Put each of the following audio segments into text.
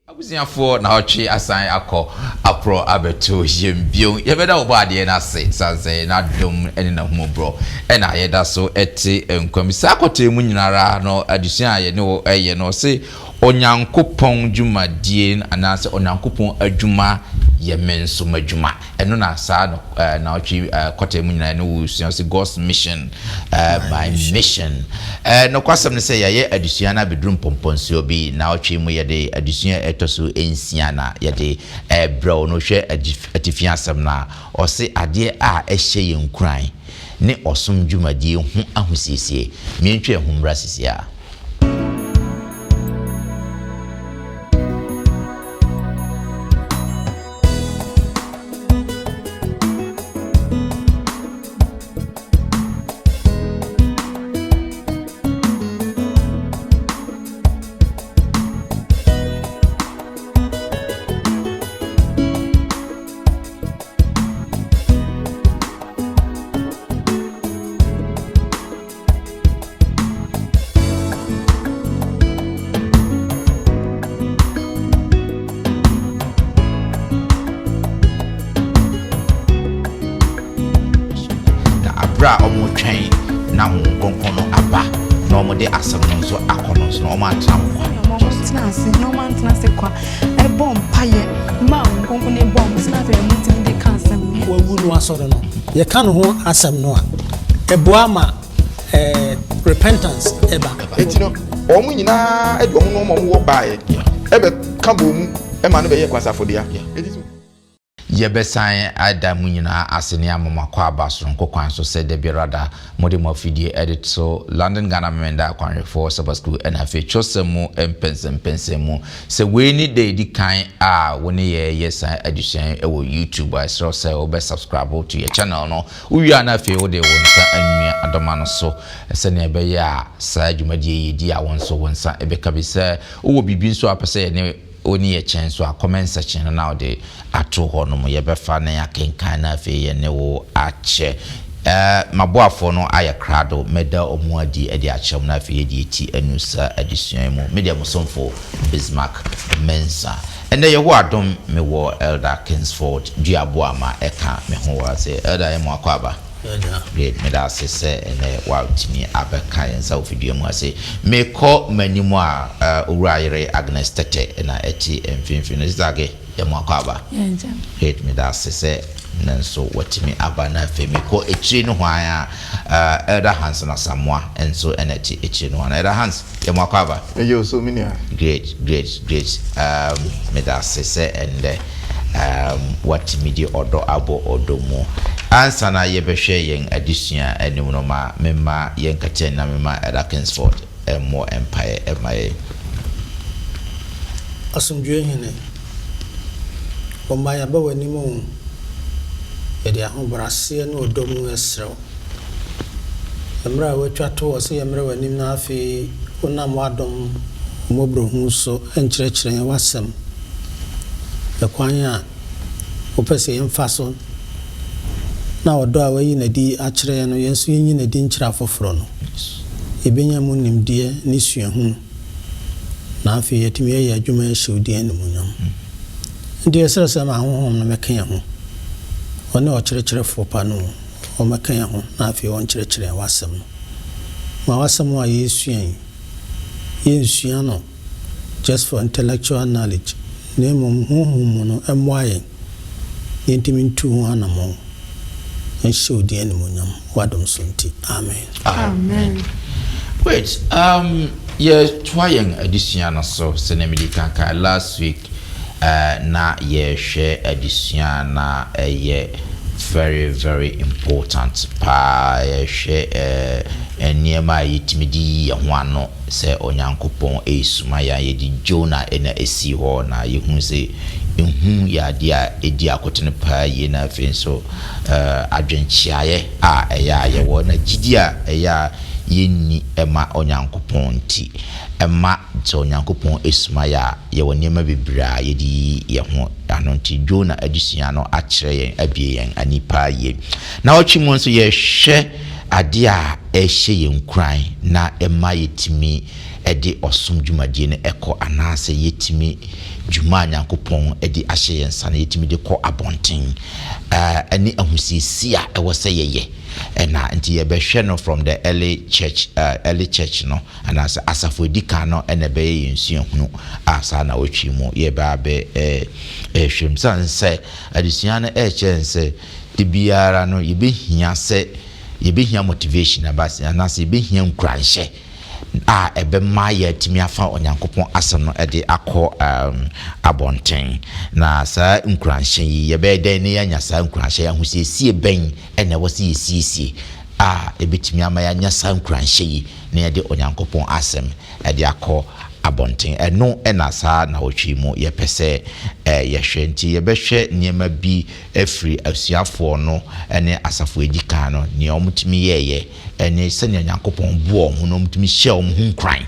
Abusuafoɔ naɔtwe asan akɔ aporɔ abɛto yɛn bio. Yɛbɛda wo Ɔbɔadeɛ no ase sane sɛ n'adom ne n'ahummɔborɔ na yɛda so te nkwa mu. Saa kɔtɛɛ mu nyina ara no adesua a yɛne wo yɛ no ɔse Onyankopɔn dwumadie anaasɛ Onyankopɔn adwuma yɛ me nso m'adwuma. Ɛno na saa no naɔtwe kɔtɛɛ mu nyinaa yɛne wo sua ɔse God's mission my mission. Nokwasɛm ne sɛ yɛayɛ adesua no abɛduru mpɔmpɔnsoɔ bi. Naɔtwe mu yɛde adesua a ɛtɔ so nsia na yɛde rebrɛ wo no. Hwɛ atifi asɛm no a ɔse adeɛ a ɛhyɛ yɛn nkuran ne ɔsom dwumadie ho ahosiesie. Mientwa yɛn ho mmra sisi ara. Na berɛ a wɔretwɛn na Honhom Kronkron no aba na wɔde asɛm no nso akɔ no nso no, wɔantena hɔ kwa. Wɔtena ase na wɔantena ase kwa bɔ mpaeɛ ma Honhom Kronkron no bɔ wɔn so na afei wɔtumi de ka asɛm no. Wawu no asɔre no, yɛka ne ho asɛm no a, ɛboa ma repentance ba. Enti no, wɔn nyinaa de wɔn nnoɔma a wɔwɔ baeɛ bɛka bɔɔ mu ma no bɛyɛɛ kwasafo dea. Enti. Yɛbɛsan ada mo nyinaa ase ne ama mo akwaaba soronko kwan so sɛ da biara da mode mo afidie de to London Ghana Memenda Akwanhwɛfoɔ Sabbath School ɛna afei Twerɛsɛm mu mpɛnsɛmpɛnsɛm mu. Sɛ wei ne da ɛdi kan a wo ne yɛn reyɛ saa adesua yi wɔ YouTube a, yɛsrɛ wo sɛ wobɛ subscribe to yɛ channel no. Wowie a na afei wode wo nsa anwia adɔma no so sɛnea ɛbɛyɛ a saa dwumadie yi yɛdi a wo nso wo nsa bɛka bi. Sɛ wowɔ biribi nso a wopɛ sɛ yɛne Wo ne yɛ kyɛn nso a, comment section no na wode ato hɔ nom. Yɛbɛfa na yɛakenkan na afei yɛne wo akyɛ. Eh, m'aboafoɔ no ayɛ krado, mɛda wɔn adi de akyerɛ mo na afei yɛde yɛti anu saa adesua yi mu. Me deɛ mo somfo Bismarck Mensah. Ɛnnɛ Yehowa adom mewɔ Elder Kingsford Duaboama ɛka me ho wɔ ase. Elder yɛ mo akwaaba. Great, meda ase sɛ ɛnnɛ woatumi abɛka yɛn nsa wɔ fidua mu ase. Mekɔ m'anim a, Owura yere Agnes Tete na ɛte mfimfini no. Sister Age, yɛ mo akwaaba. Great, meda ase sɛ nnɛ nso woatumi aba. Na afei mekɔ akyire nohoa a, Elder Hanson Asamoah nso na ɛte akyire nohoa no. Elder Hans, Yɛ mo akwaaba. Meyɛ o so me nua. Great great great um medase sɛ ɛndɛ um watumi de ɔdɔ abɔ ɔdɔ mu. Ansa na yɛbɛhwɛ yɛn adesua anim no ma memma yɛn nkakyɛ na memma Elder Kingsford mmɔ mpaeɛ mma yɛn. Asomdwoeɛ Hene, wo mma yɛaba w'anim o, yɛde ahobraseɛ ne ɔdɔ mu srɛ wo. Mmerɛ a woatwa to hɔ sɛ yɛmmrɛ w'anim na afei wonam w'adom wo mmɔborɔhunu so nkyerɛkyerɛ yɛn w'asɛm, ɛkwan a wopɛ sɛ yɛmfa so na ɔdɔ a woayi no adi akyerɛ yɛn no yɛn nso yɛnyi no adi nkyerɛ afoforɔ no, yɛbɛnya mu nimdeɛ ne suahunu na afei yɛatumi ayɛ adwuma ahyɛ wo din animuonyam. Enti yɛsrɛ sɛ ma Honhom no mmɛka yɛn ho, ɔne ɔkyerɛkyerɛfoɔ pa no o. Wɔmmɛka yɛn ho na afei wɔnkyerɛkyerɛ yɛn w'asɛm no. Ma w'asɛm a yɛresua yi, yɛnsua no just for intellectual knowledge, na mmom honhom mu no, ɛmmoa yɛn na yɛntumi ntu ho anammɔn nhyɛ wo din animuonyam, w'adom so nti. Amen. Amen. Wait, um, yɛtoa yɛn adesua no so sɛnea mede kan kae last week. Na yɛrehwɛ adesua a na ɛyɛ very very important paa. Yɛrehwɛ nneɛma a yɛtumi de yi yɛn ho ano sɛ Onyankopɔn resoma yɛn a yɛde Jonah na ɛsii hɔ na yɛhunu sɛ ehu yɛ adeɛ a ɛdi akotene paa yie na afei nso adwenkyeaeɛ a ɛyɛ a yɛwɔ na gyidie a ɛyɛ a yɛnni ma Onyankopɔn nti ɛma sɛ Onyankopɔn suma yɛn a, yɛwɔ nneɛma bebree a yɛde yi yɛn ho ano nti, Jonah adesua no akyerɛ yɛn, abue yɛn ani paa yie. Naawɔtwe mu nso, yɛhwɛ adeɛ a ɛhyɛ yɛn nkuran na ɛma yɛtumi de ɔsom dwumadie no kɔ anaasɛ yɛtumi dwuma a Nyankopɔn de ahyɛ yɛn nsa no yɛtumi de kɔ abɔnten ɛne ahosiesie a ɛwɔ sɛ yɛyɛ ɛna nti yɛbɛhwɛ no from the early church early church no anaasɛ asafo edi kan no ɛna ɛbɛyɛ yɛn suahunu a saa na wɔtwe mu yɛbɛ abɛ ɛhwɛ mu san sɛ adesua no ɛrekyerɛ sɛ de biara no yɛbɛhia sɛ yɛbɛhia motivation anaasɛ yɛbɛhia nkuranhyɛ a ɛbɛma yɛatumi afa Onyankopɔn asɛm no de akɔ abɔnten. Na saa nkuranhyɛ yi, yɛbɛyɛ dɛn na yɛanya saa nkuranhyɛ yi? Ahosiesie bɛn na ɛwɔ sɛ yɛsiesie a ɛbɛtumi ama yɛanya saa nkuranhyɛ yi na yɛde Onyankopɔn asɛm de akɔ abɔnten? Ɛno na saa nnawɔtwe yi mu yɛpɛ sɛ yɛhwɛ. Nti yɛbɛhwɛ nneɛma bi afiri asuafoɔ no ne asafo a ɛdi kan no, nea wɔtumi yɛeɛ ne sɛnea Onyankopɔn boaa wɔn na wɔtumi hyɛɛ wɔn ho nkuran,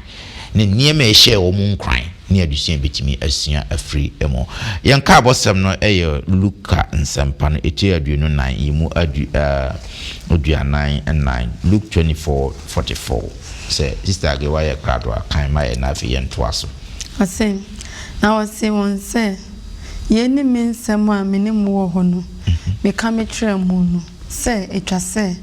ne nneɛma a ɛhyɛɛ wɔn nkuran, ne adesua a yɛbɛtumi asua afiri mu. Yɛn nkaebɔsɛm no yɛ Luka Nsɛmpa no, etire 24, yi mu 44, Luke 24, 44. Sɛ Sista Age wayɛ krado a, kan ma yɛn na afei yɛntoa so. Ɔse, Na ɔsee wɔn sɛ, Yei ne me nsɛm a me ne mo wɔ hɔ no, meka mekyerɛɛ mo no. Sɛ etwa sɛ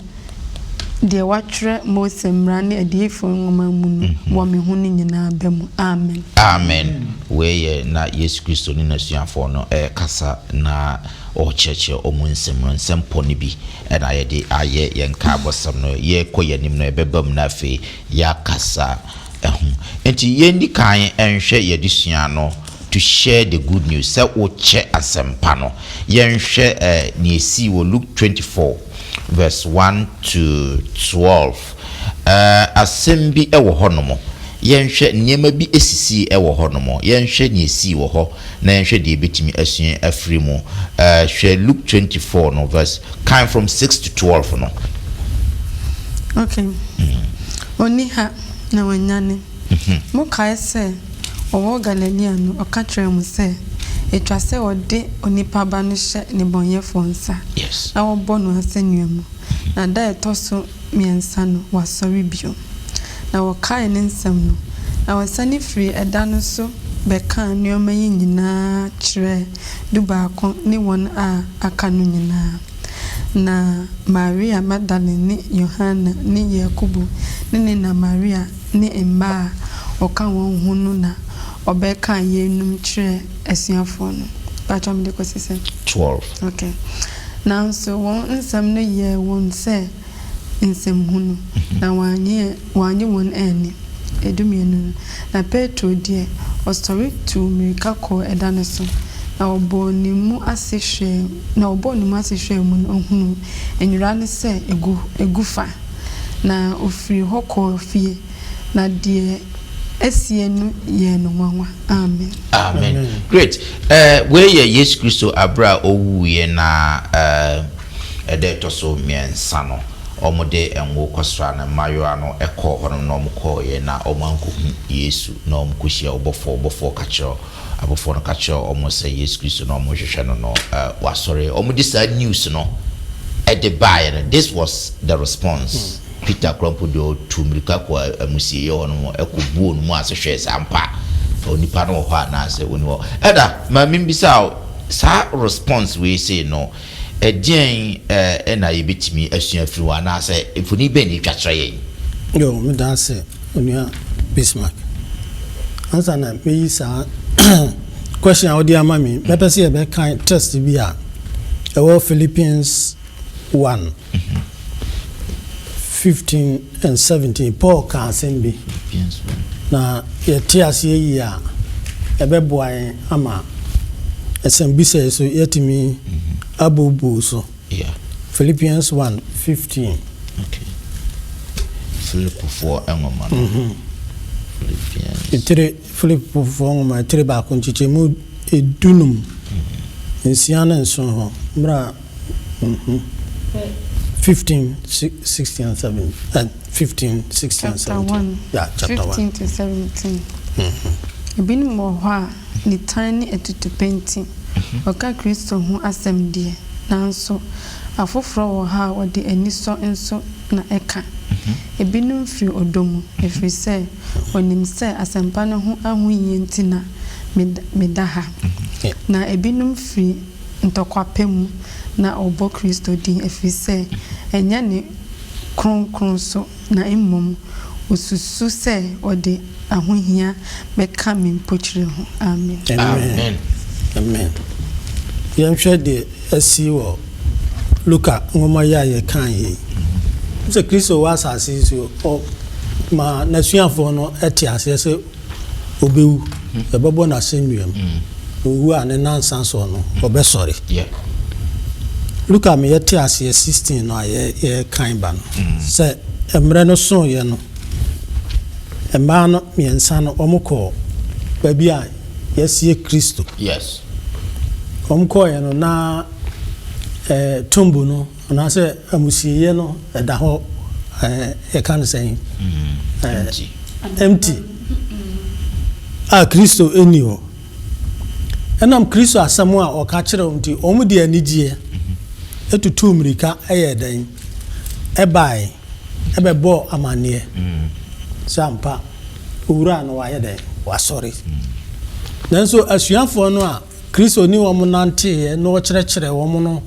deɛ wɔatwerɛ Mose mmara ne adiyifoɔ nwoma mu no wɔ me ho no nyinaa ba mu. Amen. Amen. Wei yɛ na Yesu Kristo ne n'asuafoɔ no rekasa na ɔrekyerɛkyerɛ wɔn nsɛm no, nsɛmpɔ no bi na yɛde ayɛ yɛn nkaebɔsɛm no. Yɛrekɔ yɛn anim no, ɛbɛba mu na afei yɛakasa ho. Enti yɛnni kan nhwɛ yɛn adesua no To share the good news, sɛ wokyɛ asɛmpa no. Yɛnhwɛ eh, nea esii wɔ Luke 24 verse 1 to 12. Eh, asɛm bi wɔ hɔnom. Yɛnhwɛ nneɛma bi esisii wɔ hɔnom. Yɛnhwɛ nea esii wɔ hɔ na yɛnhwɛ deɛ yɛbɛtumi asua afiri mu. Eh, hwɛ Luke 24 no verse, kan from 6 to 12 no. Okay. Onni ha, na wanyane. Mokae sɛ ɔwɔ Galilea no, ɔka kyerɛɛ mo sɛ, 'Etwa sɛ wɔde Onipa Ba no hyɛ nnebɔneyɛfo nsa, na wɔbɔ no asɛnnua mu, na da a ɛtɔ so mmiɛnsa no, wasɔre bio. Na wɔkaee ne nsɛm no, na wɔsane firii ɛda no so bɛkaa nneɛma yi nyinaa kyerɛɛ dubaako ne wɔn a aka no nyinaa. Na Maria Magdalene ne Yohana ne Yakobo ne ne na Maria ne mmaa a wɔka wɔn ho no na wɔbɛkaa yeinom kyerɛɛ asuafoɔ no. Mpakyɛw mede kɔsi sɛn? 12. Ok. Nanso wɔn nsɛm no yɛɛ wɔn sɛ nsɛmhunu, na wɔannye wɔannye wɔn anni. Dumienu no. Na Petro deɛ, ɔsɔre tuu mmirika kɔɔ ɛda no so, na ɔbɔɔ ne mu ase hwɛɛ na ɔbɔɔ ne mu ase hwɛɛ mu no, ɔhunuu nwera no sɛ ɛgu ɛgu fa. Na ɔfirii hɔ kɔɔ fie, na deɛ asie no yɛɛ no nwanwa. Amen. Amen. Great. Eh, wei yɛ Yesu Kristo aberɛ a ɔwuiɛ na eh, ɛda ɛtɔ so mmiɛnsa no, wɔde ngo kɔsraa no. Mmaayewa no kɔɔ hɔnom na wɔkɔeɛ na wɔankɔhu Yesu na wɔkɔhyia ɔbɔfoɔ. Ɔbɔfoɔ ka kyerɛ abɔfoɔ no ka kyerɛ wɔn sɛ Yesu Kristo na wɔrehwehwɛ no no, eh, wasɔre. Wɔde saa news no de baeɛ no, this was the response. Peter koraa mpo deɛ ɔtuu mmirika kɔɔ amusieeɛ hɔ nom kɔbuo no mu ase hwɛɛ sɛ ampa onipa no wɔ hɔ anaasɛ ɔnni hɔ. Ɛda, ma membisa wo, saa response wei sei no, ɛdeɛn na yɛbɛtumi asua afiri hɔ anaasɛ mfoni bɛn na ɛtwa kyerɛ yɛn? Yo, meda ase Onua Bismarck. Ansa na mɛyi saa question a wode ama me, mɛpɛ sɛ yɛbɛkan text bi a ɛwɔ Philippians 1, 15 and 17. Paul ka asɛm bi, na yɛte aseɛ yie a, ɛbɛboa yɛn ama asɛmbisa yi so yɛatumi abuebue so. Philippians 1, 15. Okay. Filipifoɔ nwoma no. Mhm. Philippians. Etire Filipifoɔ nwoma etire baako nkyekyɛmu 15, nsia ne nson hɔ. Mmerɛ a 15, 16 and 7, 15, 16 and Chapter 17. 1, Yeah, chapter 1. 15 to 17. Ebinom wɔ hɔ a, nitan ne atutupɛ nti, wɔka Kristo ho asɛm deɛ, nanso afoforɔ wɔ hɔ a wɔde anisɔ nso na ɛka. Ebinom firi ɔdɔ mu, ɛfiri sɛ wɔnim sɛ asɛmpa no ho ahohia nti na meda ha. Na ebinom firi ntɔkwapɛ mu na wɔbɔ Kristo din, ɛfiri sɛ ɛnyɛ ne kronkron so, na mmom wɔsusu sɛ wɔde ahohia bɛka me mpokyerɛ ho. Amen. Amen. Amen. Yɛnhwɛ deɛ asi wɔ Luka nwoma yi a yɛkan yi. Sɛ Kristo wɔ asase yi so, ɔma n'asuafoɔ no te aseɛ sɛ ɔbɛwu, yɛbɛbɔ no asɛnnuam. Ɔwu a ne nansa soɔ no, ɔbɛsɔre. Luka ma yɛte aseɛ 16 no a yɛrekan ba no, sɛ mmerɛ no soeɛ no, mmaa no mmiɛnsa no wɔkɔɔ baabi a yɛasie Kristo. Wɔkɔeɛ no, na eh, tomb no anaasɛ amusieeɛ no ɛda hɔ eh, yɛka no sɛn? Eh, empty. A Kristo nni hɔ. Ɛnam Kristo asɛm a ɔka kyerɛ wɔn nti, wɔn de anigyeɛ tutuu mmirika yɛɛ dɛn? Ɛbae ɛbɛbɔɔ amanneɛ sɛ ampa Owura no wayɛ dɛn? Wasɔre. Nanso asuafoɔ no a Kristo ne wɔn nanteeɛ na ɔkyerɛkyerɛɛ wɔn no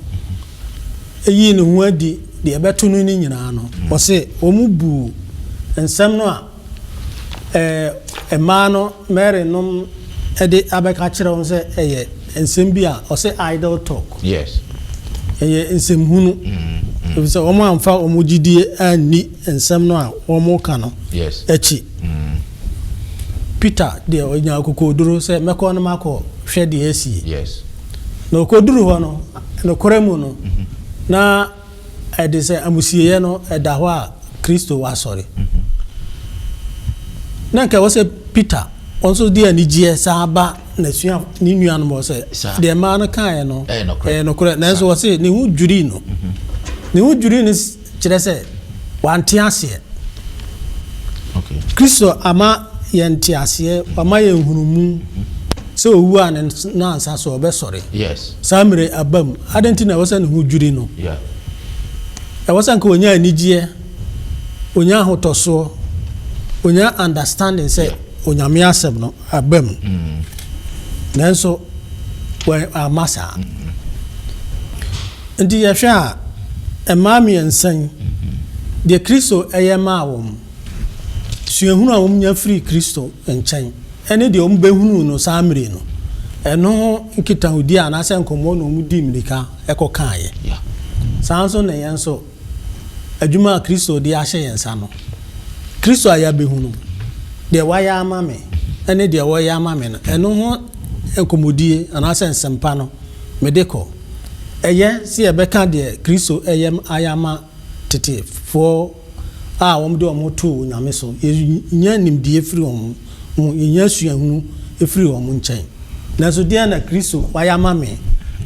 yii ne ho adi deɛ ɛbɛto no no nyinaa no, ɔse wɔn buu nsɛm no a ɛɛ mmaa no Mary nom de abɛka kyerɛ wɔn sɛ ɛyɛ nsɛm bi a ɔsɛ idle talk. Yes. Ɛyɛ nsɛmhunu. Efisɛ wɔn amfa wɔn gyidie anni nsɛm no a wɔka no Yes. akyi. Peter deɛ ɔnya akokoɔduro sɛ mɛkɔ na makɔ hwɛ deɛ asie. Yes. Na ɔkɔduru hɔ no, nokorɛ mu no, na ɛde sɛ amusieeɛ no ɛda hɔ a Kristo wasɔre. Na nka ɛwɔ sɛ Peter ɔno nso de anigyeɛ san ba n'asua ne nuanom hɔ sɛ deɛ mmaa no kaeɛ no ɛyɛ nokorɛ. Nanso ɔse ne ho dwirii no. Ne ho dwirii no kyerɛ sɛ wante aseɛ. Kristo ama yɛn nteaseɛ, wama yɛn nhunumu sɛ owu a ne nansa so ɔbɛsɔre. Saa mmerɛ aba mu. Adɛn nti na ɛwɔ sɛ ne ho dwiri no? Ɛwɔ sɛ nka ɔnya anigyeɛ, ɔnya ahotɔsoɔ, ɔnya understanding sɛ Onyame asɛm no aba mu. Nanso amma saa. Nti yɛhwɛ a, mmaa mmiɛnsa yi, deɛ Kristo yɛ maa wɔn, suahunu a wɔnya firii Kristo nkyɛn, ne deɛ wɔbɛhunuu no saa mmerɛ no, ɛno ho nkitahodie anaasɛ nkɔmmɔ na wɔdii mmirika kɔkaeɛ. Saa nso na yɛn nso, adwuma a Kristo de ahyɛ yɛn nsa no, Kristo a yɛabɛhu no, deɛ wayɛ ama me ne deɛ ɔreyɛ ama me no, ɛno ho nkɔmmɔdie anaasɛ nsɛmpa no, mede kɔ. Ɛyɛ sɛ yɛbɛka deɛ Kristo yɛ ayɛ ama tetefoɔ a wɔde wɔn ho too Onyame so. Yɛnya nimdeɛ firi wɔn ho, yɛnya suahunu firi wɔn nkyɛn. Nanso deɛn na Kristo wayɛ ama me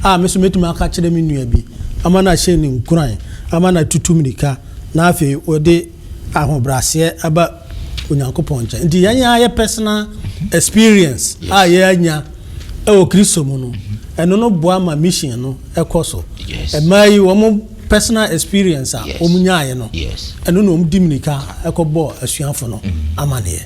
a me nso mɛtumi aka akyerɛ me nua bi ama no ahyɛ no nkuran, ama no atutu mmirika na afei ɔde ahobrɛaseɛ aba Onyankopɔn nkyɛn? Nti yɛn ara yɛ personal experience a yɛanya wɔ Kristo mu no, ɛno no boa ma mission no kɔ so. Mmaa yi wɔn personal experience a wɔn nyaeɛ no, ɛno na wɔn di mmirika kɔbɔɔ asuafo no amaneɛ.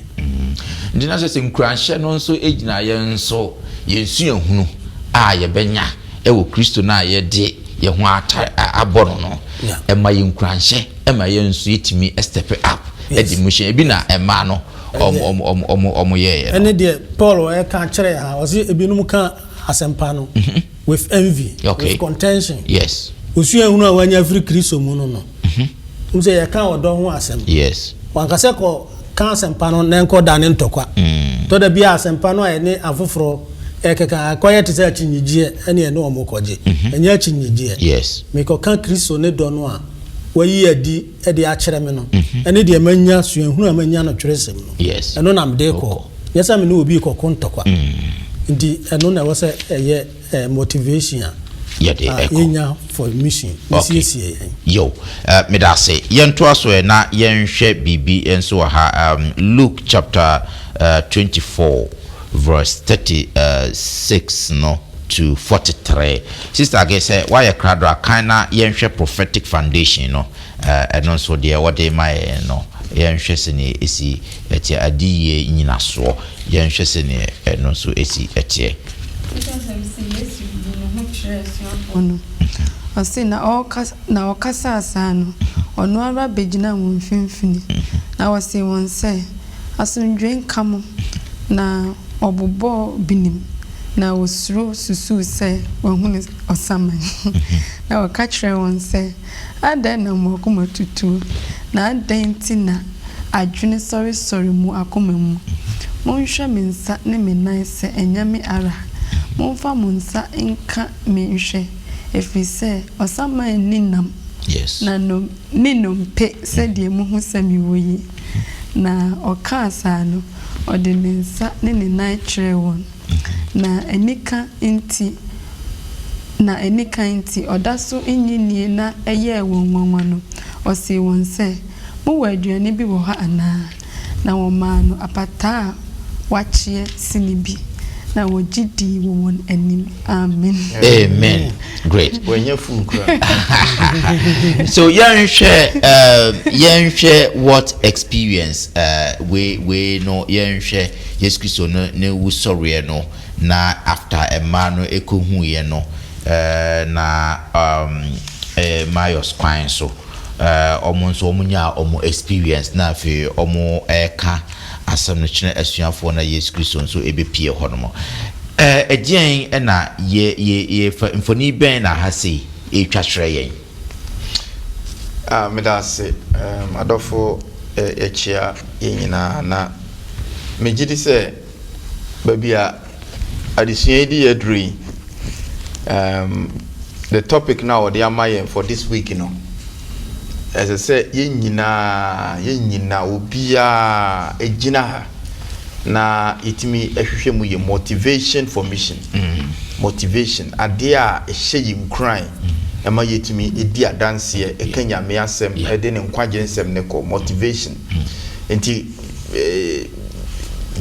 Nti na kyerɛ sɛ nkuranhyɛ no nso gyina yɛn nso yɛn suahunu a yɛbɛnya wɔ Kristo no a yɛde yɛn ho atare abɔ no no, ɛma yɛn nkuranhyɛ ma yɛn nso yɛtumi step up de mission ebi na mmaa no wɔn yɛeɛ no. Ɛne deɛ Paul ɛka kyerɛ ha, ɔse ebinom ka asɛmpa no with envy, with contention. Yes. Osuahunu a wanya afiri Kristo mu no no. Wohu sɛ yɛka ɔdɔ ho asɛm. Yes. Wanka sɛ kɔ ka asɛmpa no na nkɔ dane ntɔkwa. Tɔ da bi a asɛmpa no a yɛne afoforɔ ɛkeka akɔyɛ te sɛ akyinnyegyeɛ ɛne yɛne wɔn kɔgye. Ɛnyɛ akyinnyegyeɛ. Yes. Mekɔka Kristo ne dɔ no a wayi adi de akyerɛ me no ɛne deɛ manya suahunu a manya no twerɛsɛm no. Yes. Ɛno na mede kɔ. Nyɛ sɛ me ne obi rekɔko ntɔkwa. Nti ɛno na ɛwɔ sɛ ɛyɛ. Motivation a yɛde ɛkɔ yɛnya for mission ne siesie yɛn. Yo, meda ase. Yɛntoa so ɛ na yɛnhwɛ biribi nso wɔ ha. Luke chapter 24 verse 36 no to 43. Sister Age, sɛ woayɛ krado a, kan na yɛnhwɛ prophetic foundation no. Ɛno nso deɛ wɔde ma yɛn no, yɛnhwɛ sɛdeɛ ɛsi ɛteɛ. Adiyie nyinasoɔ, yɛnhwɛ sɛdeɛ ɛno nso ɛsi ɛteɛ. Twerɛsɛm se Yesu yii ne ho kyerɛɛ asuafoɔ no. Ɔse, na ɔreka, na ɔkasaa saa no, ɔno ara bɛgyinaa wɔn mfimfini, na ɔsee wɔn sɛ, Asomdwoeɛ nka mo. Na wɔbobɔɔ binim, na wɔsuro susuu sɛ wɔahunu ɔsaman. Na ɔka kyerɛɛ wɔn sɛ, Adɛn na mo akoma tutuo, na adɛn nti na adwene sɔresɔre mo akoma mu? Monhwɛ me nsa ne me nan sɛ ɛnyɛ me ara. Momfa mo nsa nka me nhwɛ, ɛfiri sɛ ɔsaman nni nam na ne nnompe sɛdeɛ mohu sɛ mewɔ yi. Na ɔkaa saa no, ɔde ne nsa ne ne nan kyerɛɛ wɔn. Na anika nti, na anika nti, ɔda so nnye nnie na ɛyɛɛ wɔn nwanwa no, ɔsee wɔn sɛ, Mowɔ aduane bi wɔ hɔ anaa? Na wɔmaa no apataa a wɔakyeɛ sini bi, na wɔgye dii wɔ wɔn anim. Amen. Amen. Great. Wɔnyɛ fool koraa. So yɛnhwɛ yɛnhwɛ what experience wei wei no, yɛnhwɛ Yesu Kristo no ne wusɔreɛ no, na after mmaa no ɛkɔhuiɛ no, na Emmaus kwan so, wɔn nso wɔn nyaa wɔn experience, na afei wɔn ɛreka asɛm no kyerɛ asuafoɔ, na Yesu Kristo nso ɛbɛpie hɔ nom. Ɛdeɛn na yɛ yɛ yɛfa mfoni bɛn na ha sei ɛretwa kyerɛ yɛn? Ah, meda ase. Um, adɔfo, yɛkyea yɛn nyinaa, na megye di sɛ baabi a adesua yi de yɛ aduru yi, the topic na wɔde ama yɛn for this week no, ɛsɛ sɛ yɛn nyinaa, yɛn nyinaa, obiara gyina ha na yɛtumi hwehwɛ mu yɛ motivation for mission. Motivation, adeɛ a ɛhyɛ yɛn nkuran ɛma yɛtumi di adanseɛ, ɛka Nyame asɛm, ɛde ne nkwagye nsɛm ne kɔ, motivation. Nti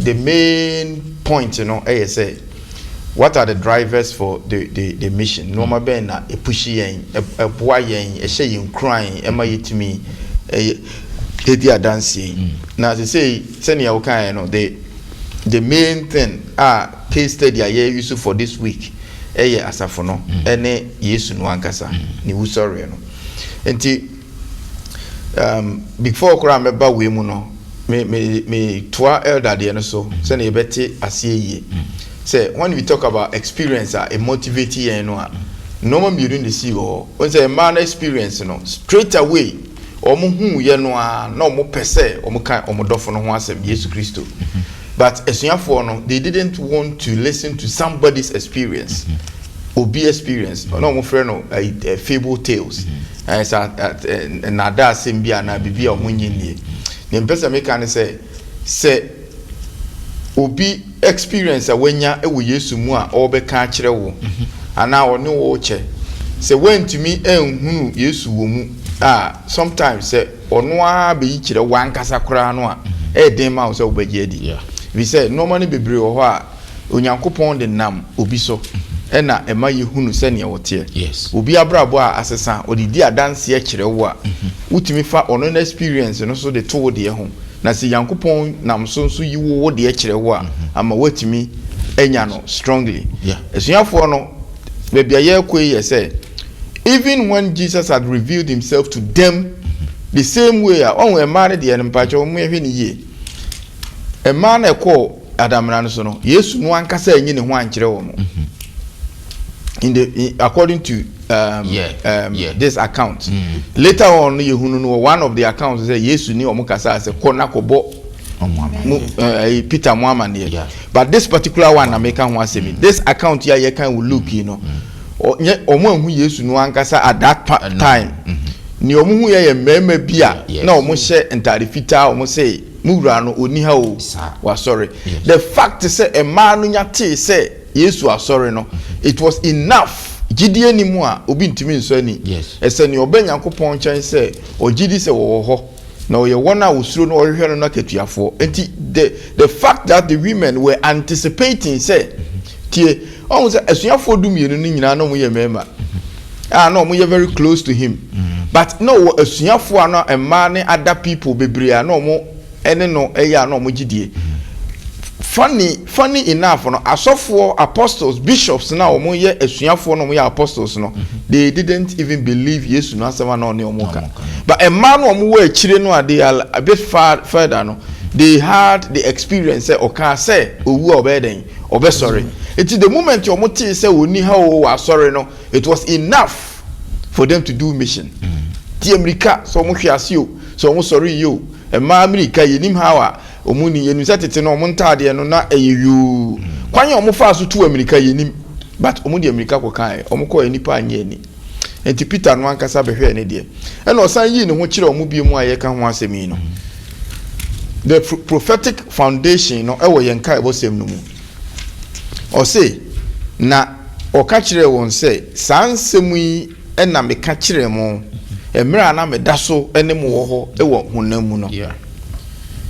the main point no ɛyɛ sɛ, what are the drivers for the mission? Nneɛma bɛn na ɛpush yɛn, ɛboa yɛn, ɛhyɛ yɛn nkuran ɛma yɛtumi ɛyɛ ɛdi adanseɛ yi? Na sɛ sɛnea wokaeɛ no, the main thing a case study a yɛ use for this week ɛyɛ asafo no ɛne Yesu no ankasa ne wusɔreɛ no. Nti before koraa mɛba wei mu no, me me me toa elder deɛ no so sɛnea yɛbɛte aseɛ yie sɛ when we talk about experience a ɛmotivate yɛn no a, nneɛma mmienu na esi wɔ hɔ. Wɔn sɛ mmaa no experience no, straight away wɔn hu yɛ no a, na wɔn pɛ sɛ wɔn ka wɔn dɔfo no ho asɛm, Yesu Kristo. But asuafoɔ no, they didn't want to listen to somebody's experience, obi experience na wɔn frɛ no fable tales, ɛɛ sa ɛɛ nnaada asɛm bi anaa biribi a wɔn nye nie. Nea mpɛ sɛ meka ne sɛ obi experience a wanya wɔ Yesu mu a ɔrebɛka akyerɛ wo anaa ɔne wo kyɛ sɛ woantumi anhunu Yesu wɔ mu a, sometimes sɛ ɔno ara bɛyi kyerɛ wankasa koraa no a, ɛyɛ den ma wo sɛ wobɛgye adi, ɛfiri sɛ nneɛma no bebree wɔ hɔ a Onyankopɔn de nam obi so ɛna ɛma yɛhunu sɛnea wɔteɛ. Obi abrabɔ a asesa, ɔde di adanseɛ kyerɛ wo a, wotumi fa ɔno no experience no so de to wo deɛ ho, na sɛ Nyankopɔn nam so nso yi wo wo deɛ kyerɛ wo a, ama woatumi anya no strongly. Asuafoɔ no, baabi a yɛrekɔ yi yɛ sɛ even when Jesus had revealed himself to them the same way a ɔho mmaa no deɛ no, mpakyɛ wɔn yɛhwɛ ne yie, mmaa no ɛkɔɔ adamena no so no, Yesu no ankasa anyi ne ho ankyerɛ wɔn according to this account. Later on no, yɛhunu no wɔ one of the accounts sɛ Yesu ni wɔn kasa sɛ kɔ na kɔbɔ mu Peter mu amaneɛ. But this particular one na meka ho asɛm yi, this account yi a yɛka wɔ Luke yi no, nyɛ wɔn ahu Yesu no ankasa at that time. Nea wɔn hu yɛ yɛ mmarima bi a na wɔn hyɛ ntaade fitaa, wɔn sɛ mu wura no onni ha o, wasɔre. The fact sɛ mmaa no nya tee sɛ Yesu asɔre no, it was enough. Gyidie ni mu a obi ntumi nsɔ ani. Ɛsɛ nea ɔbɛ Nyankopɔn nkyɛn sɛ ɔgye di sɛ wɔwɔ hɔ na ɔyɛ wɔn a wɔsuro no ɔhwehwɛ no no akatuafoɔ. Nti the fact that the women were anticipating sɛ, tie, ɔhu sɛ asuafoɔ 12 no nyinaa na wɔn yɛ mmarima a na wɔn yɛ very close to him. But na ɔwɔ asuafoɔ a na mmaa ne other people bebree a na wɔn ne no yɛ a na wɔn gye die. Funny, funny enough no, asɔfoɔ, apostles, bishops na wɔn yɛ asuafoɔ na wɔn yɛ apostles no, they didn't even believe Yesu no asɛm a na ɔne wɔn ka. But mmaa no wɔn wɔ akyire no a they are a bit far further no, they had the experience sɛ ɔkaa sɛ owu a ɔbɛyɛ dɛn, ɔbɛsɔre. Eti the moment wɔn tee sɛ wɔnni ha o wɔ asɔre no, it was enough for them to do mission. Tie mmirika sɛ wɔn hwe ase o, sɛ wɔn sɔre yie o, mmaa mmirika yɛnim ha a wɔn ni yɛnim sɛ tete no wɔn ntaadeɛ no na ɛyɛ yoo. Kwan a wɔn fa so tu mmirika yɛnim, but wɔn de mmirika kɔ kan wɔn kɔ nipa anyɛ ani. Nti Peter no ankasa bɛhwɛɛ ne deɛ, ɛna ɔsan yii ne ho kyerɛ wɔn bio mu a yɛka ho asɛm yi no. The prophetic foundation no ɛwɔ yɛn nkaebɔsɛm no mu. Ɔse na ɔka kyerɛɛ wɔn sɛ, "Saa nsɛm yi ɛna meka kyerɛɛ mo mmerɛ a na meda so ne mo wɔ hɔ wɔ honam mu no,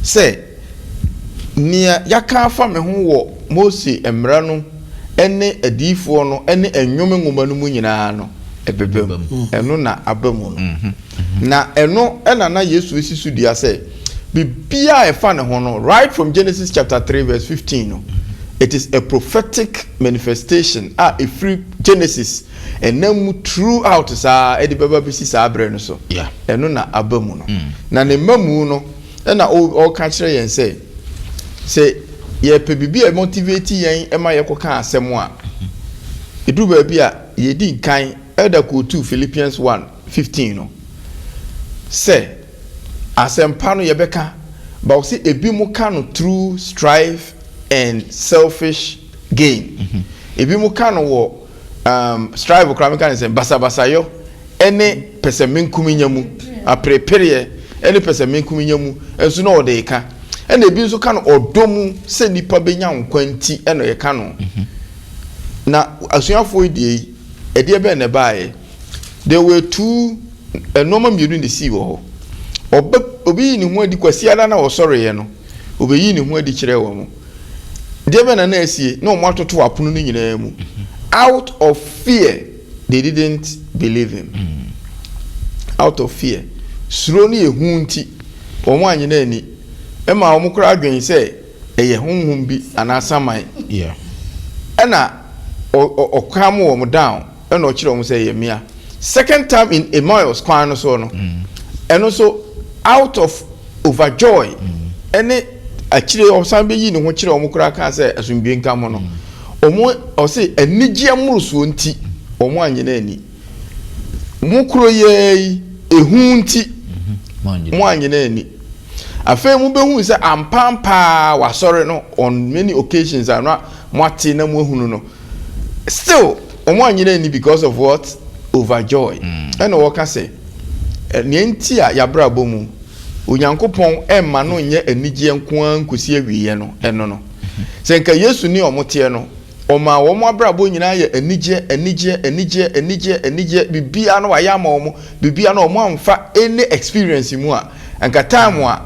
sɛ nea yɛaka afa me ho wɔ Mose mmara no ne adiyifoɔ no ne nnwom nwoma no mu nyinaa no ɛbɛba mu." Ɛno na aba mu no. Na ɛno ɛna na Yesu esi so dua sɛ biribiara a ɛfa ne ho no, right from Genesis chapter 3 verse 15 no, it is a prophetic manifestation a ɛfiri Genesis ɛnam mu throughout saa ɛde bɛba bɛsi saa berɛ no so. Ɛno na aba mu no. Na ne mma mu no, ɛna ɔka kyerɛ yɛn sɛ yɛpɛ biribi a motivate yɛn ɛma yɛkɔka asɛm a, ɛduru baabi a yɛdi nkan ɛda kootu Philippians 1:15 no sɛ asɛmpa no yɛbɛka ba wɔ sɛ ebi mo ka no through strife and selfish gain, ebi mo ka no wɔ strife koraa meka ne sɛ basabasayɔ ɛne pɛsɛmenkominya mu, aperepereɛ ɛne pɛsɛmenkominya mu nso na ɔde ka, ɛna ebi nso ka no ɔdɔ mu sɛ nipa bɛnya nkwa nti ɛna yɛka no. Na asuafoɔ yi deɛ yi, ɛdeɛ bɛn na ɛbaeɛ? There were two nneɛma mmienu na esi wɔ hɔ. Ɔbɛ obi yi ne ho adi Kwasiada na ɔsɔreɛ no, obeyi ne ho adi kyerɛ wɔn. Deɛ bɛn na na esie na wɔn atoto apono no nyinaa mu? Out of fear they didn't believe him. Out of fear, suro ne ehu nti wɔn anyina ani ɛma wɔn koraa adwene sɛ ɛyɛ honhom bi anaa saman. Ɛna ɔcalm wɔn down, ɛna ɔkyerɛ wɔn sɛ ɛyɛ mmea. Second time in Emmaus kwan no so no, ɛno nso out of overjoy ɛne akyire ɔsan bɛyi ne ho kyerɛ wɔn koraa kaa sɛ asomdwe nka mo no, wɔn ɔse anigyeɛ mmorosoɔ nti wɔn anyina ani. Mo kuro yɛɛ yi, ehu nti mo anyina ani. Afei mo bɛhu sɛ ampampaa wasɔre no on many occasions a na mo ate na mo ahunu no, still wɔn anyina ani because of what? Overjoy. Ɛna wɔka sɛ nea nti a yabrabɔ mu Onyankopɔn ɛmma no nyɛ anigyeɛ nko ara nkosi awieɛ no, ɛno no sɛ nka Yesu ne ɔmo teɛ no, ɔma wɔn abrabɔ nyinaa yɛ anigyeɛ, anigyeɛ, anigyeɛ, anigyeɛ, anigyeɛ, biribiara no wayɛ ama wɔn, biribiara no wɔn amfa any experience mu a, nka time a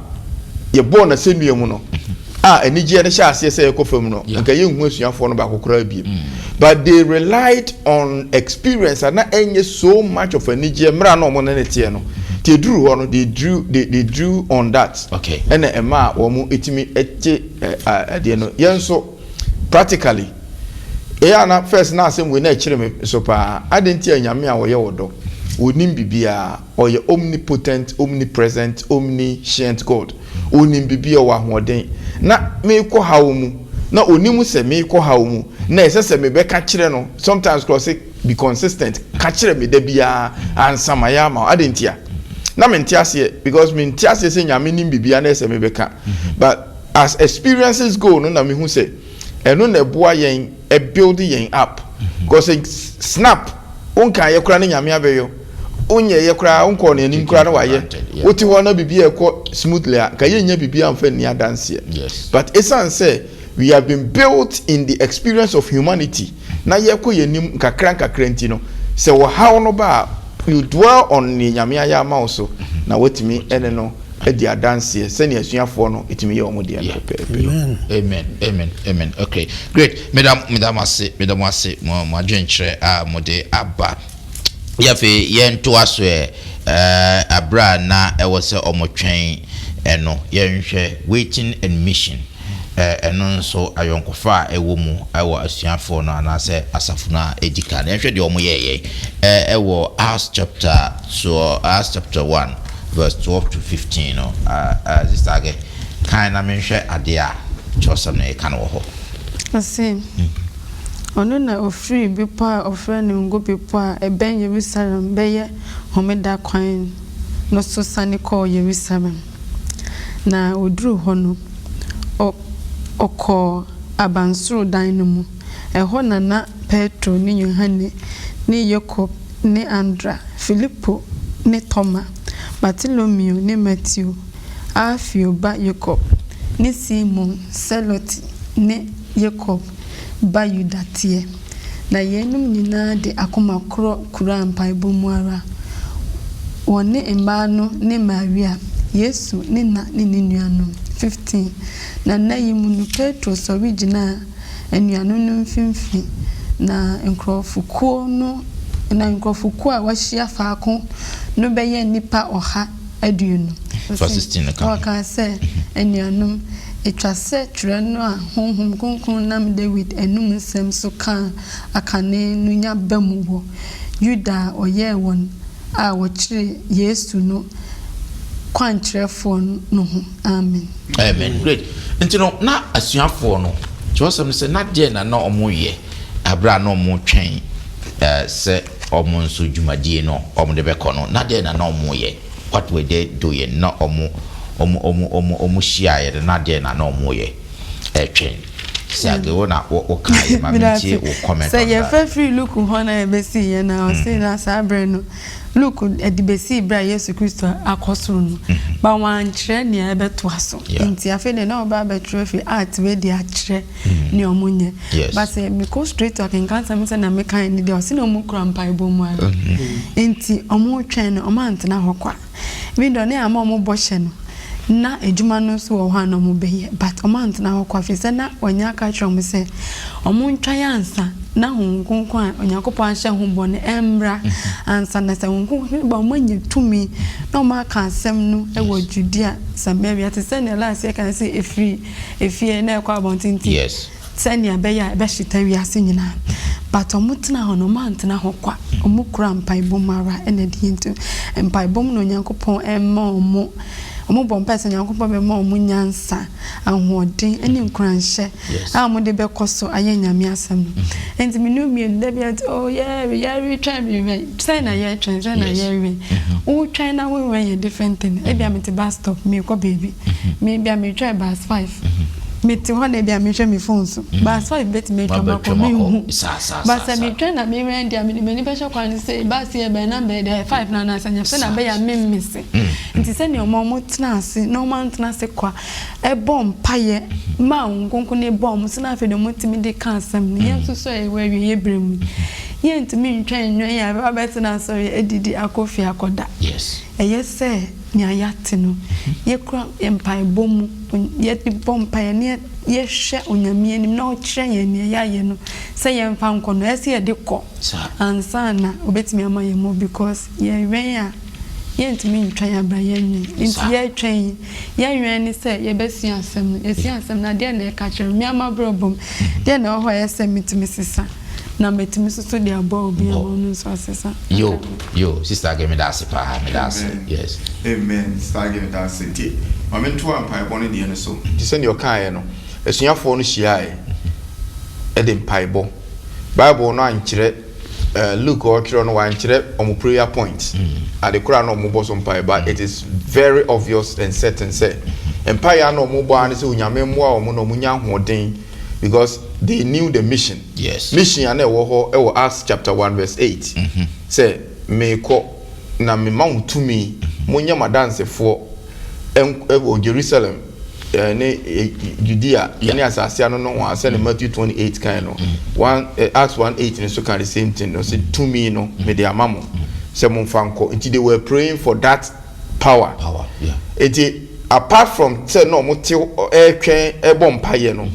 yɛbɔɔ n'asɛnnua mu no a anigyeɛ no hyɛ aseɛ sɛ yɛkɔ fam no, nka yɛnhu asuafoɔ no baako koraa biem. But they relied on experience a na ɛnyɛ so much of anigyeɛ mmerɛ a na wɔn ne ne teɛ no. Te eduru hɔ no, they drew on that. Ɛna ɛma a wɔn etimi ɛte ɛ ɛdeɛ no. Yɛn nso practically, ɛyɛ ana first na asɛm wei na ɛkyerɛ me so paa. Adi nti a Nyame a ɔyɛ wɔ dɔ, onim bibiara, ɔyɛ omnipotent, omnipresent, omniscient God, onim bibiara, ɔwɔ ahoɔden, na meekɔ haw mu na onim sɛ meekɔ haw mu na ɛsɛ sɛ mebɛka kyerɛ no sometimes kora sɛ be consistent, ka kyerɛ me da biara ansa ma yɛ ama wo. Adi nti a na mente aseɛ, because mente aseɛ sɛ Nyame nim bibiara na ɛsɛ mebɛka. But as experiences go no, na mehu sɛ ɛno na ɛboa yɛn, ɛbuild yɛn up, because snap wonka yɛ koraa ne Nyame abɛyɔ, wonyɛ yɛ koraa, wonkɔɔ n'anim koraa na wayɛ. Wote hɔ na biribi a ɛkɔ smoothly a, nka yɛnya biribi amfa nni adanseɛ. But ɛsiane sɛ we have been built in the experience of humanity na yɛkɔ yɛn anim nkakra nkakra nti no, sɛ wɔhaw no ba a, you dwell on ne Nyame ayɛ ama wo so na watumi ɛne no adi adanseɛ sɛnea asuafoɔ no ɛtumi yɛ wɔn deɛ no pɛpɛɛpɛ. Amen. Amen, amen, amen. Okay, great. Meda mo ase, meda mo ase, mo adwenkyerɛ a mo de aba. Afei yɛntoa so ɛ, ɛberɛ a na ɛwɔ sɛ wɔtwɛn ɛno, yɛnhwɛ waiting and mission, ɛno nso ayɔnkofa a ɛwɔ mu wɔ asuafoɔ no anaasɛ asafo no a ɛdi kan no. Yɛnhwɛ deɛ wɔyɛeɛ ɛwɔ Acts chapter so Acts chapter 1 verse 12 to 15 no. Sister Age, kan na menhwɛ adeɛ a kyerɛwsɛm no ɛka no wɔ hɔ. Ɔse, Ɔno na ɔfirii bepɔ a wɔfrɛ no Ngo Bepɔ a ɛbɛn Yerusalem bɛyɛ homeda kwan no so sane kɔɔ Yerusalem. Na ɔduruu hɔ no, ɔkɔɔ abansoro dan no mu. Ɛhɔ na na Petro ne Yohane ne Yakob ne Andrea, Filipo ne Toma, Bartolomeo ne Mateo, Alfeo ba Yakob, ne Simon Seloti ne Yakob ba Yuda teɛ. Na yeinom nyinaa de akoma korɔ kuraa mpaebɔ mu ara, wɔne mmaa no ne Maria, Yesu ne na ne ne nuanom. 15 na nna yi mu no, Petro sɔre gyinaa anuanom no mfimfini, na nkurɔfokuo no na nkurɔfokuo a wɔahyia faako no bɛyɛ nnipa 120. Fa 16 no ka ho. Ɔkaa sɛ, Anuanom, etwa sɛ twerɛ no a Honhom Kronkron nam Dawid anom nsɛm so kaa akane no nya ba mu wɔ Yuda a ɔyɛɛ wɔn a wɔkyeree Yesu no kwankyerɛfoɔ no ho. Amen. Amen. Great. Nti no, na asuafoɔ no, kyerɛwsɛm no sɛ na deɛ na na wɔyɛ abere a na wɔretwɛn sɛ wɔn nso dwumadie no wɔn de bɛkɔ no, na deɛ na na wɔyɛ? What were they doing? Na wɔn hyiaeɛ no, na deɛ na na wɔyɛ ɛtwɛn? Sɛ wo na wo ka yɛ ma mentie wo comment Sɛ on that. Yɛfa firi Luke hɔ na yɛbɛsii yɛn a, ɔse na saa berɛ no Luke ɛde bɛsii berɛ a Yesu Kristo akɔ soro no, ba wankyerɛ nea ɛbɛtoa so. Nti afei deɛ na ɔba abɛtwerɛ firi art wei de akyerɛ nea ɔmo nyɛ. But sɛ mekɔ straight to akenka nsɛm sɛ na meka ne deɛ, ɔse na ɔmo kura mpaebɔ mu ara. Nti ɔmo twɛn no, ɔmo antena hɔ kwa. Even though ne ama ɔmo bɔ hyɛ no, na adwuma no nso wɔ hɔ a na ɔmo bɛyɛ, but ɔmo antena hɔ kwa, firi sɛ na ɔnya aka kyerɛ ɔmo sɛ ɔmo ntwɛn ansa na Honhom Kronkron a Onyankopɔn ahyɛ ho bɔ no ɛmmra ansa, na sɛ Honhom Kronkron ba, ɔmo anya tumi na ɔmo aka asɛm no wɔ Judea, Samaria, te sɛ nea last year kan sɛ ɛfiri efie na ɛkɔ abɔnten, nti sɛnea ɛbɛyɛ a ɛbɛhyeta wiase nyinaa. But ɔmo tena hɔ no, ɔmo antena hɔ kwa. Ɔmo kura mpaebɔ mu ara ɛna ɛde yɛn nti mpaebɔ mu na Onyankopɔn ɛma ɔmo bɔ mpae sɛ Onyankopɔn bɛma ɔmo nyansa, ahoɔden ɛne nkuranhyɛ a ɔmo de bɛkɔ so ayɛ Nyame asɛm no. Nti me nu mmienu da bi ati, oh, yɛretwɛn yɛretwɛn, sɛn na yɛretwɛn, sɛn na yɛrewɛn? Wotwɛn na wowɛn yɛ different thing. Ebia mete bus stop, meekɔ baabi, ebia metwɛn bus 5, mete hɔ na ebia mehwɛ me phone so, bus 5 bɛtumi atwa makɔ, menhu. But sɛ metwɛn na mewɛn deɛ, mede m'ani bɛhyɛ kwan no sɛ bus yɛ bɛn number yɛ deɛ, 5 na anaasɛ nyɛ sɛ na bɛyɛ a memmese. Nti sɛnea ɔmo tena ase na ɔmo antena ase kwa, ɛbɔ mpayɛ ma Honhom Kronkron ne bɔ ɔmo so, na afei de ɔmo tumi de ka asɛm no. Yɛn nso so a yɛwɔ awieeɛ berɛ mu, yɛntumi ntwɛn nwɛn a yɛbɛba bɛtena asɔre, adidi, akɔ fie, akɔda. Ɛyɛ sɛ nea yɛate no, yɛkura mpaebɔ mu, yɛde bɔ mpaeɛ ne yɛhwɛ Onyame anim na ɔkyerɛ yɛn nea yɛayɛ no sɛ yɛmfa nkɔ no, ɛsɛ sɛ yɛde kɔ ansa na obɛtumi ama yɛn mu, because yɛwɛn a, yɛntumi ntwɛn abra yɛnwɛn. Nti yɛtwɛn yi, yɛnwɛn ne sɛ yɛbɛsua asɛm no. Yɛsua asɛm no, adeɛ na ɛka kyerɛ me ama berɛ bom deɛ na ɛwɔ hɔ a ɛyɛ sɛ metumi sesa na metumi soso de aboa obi ama ɔno nso asesa. Yo yo, Sister Age, meda ase paa, meda ase. Yes. Amen. Sister Age, meda ase. Nti ma mentoa mpaebɔ no deɛ no so. Nti sɛdeɛ ɔkaeɛ no, asuafoɔ no hyiaeɛ de mpaebɔ. Bible no ankyerɛ, Luke ɔretwerɛ no, wankyerɛ wɔn prayer point, ade koraa na wɔbɔ so mpae, but it is very obvious and certain sɛ mpaeɛ a na wɔbɔ ara ne sɛ Onyame mmoa wɔn na wɔnya ahoɔden, because they knew the mission. Mission a na ɛwɔ hɔ wɔ Acts chapter 1 verse 8 sɛ meekɔ na mema wo tumi, monyɛ m'adansefoɔ wɔ Jerusalem ne Judea ne asase ano no ho, sɛne Matthew 28 kan no. One Acts 1 8 no so ka the same thing no, sɛ tumi no mede ama mo sɛ momfa nkɔ. Nti they were praying for that power. Power, yeah. Nti apart from sɛ na ɔmo te ɛretwɛn ɛbɔ mpaeɛ no,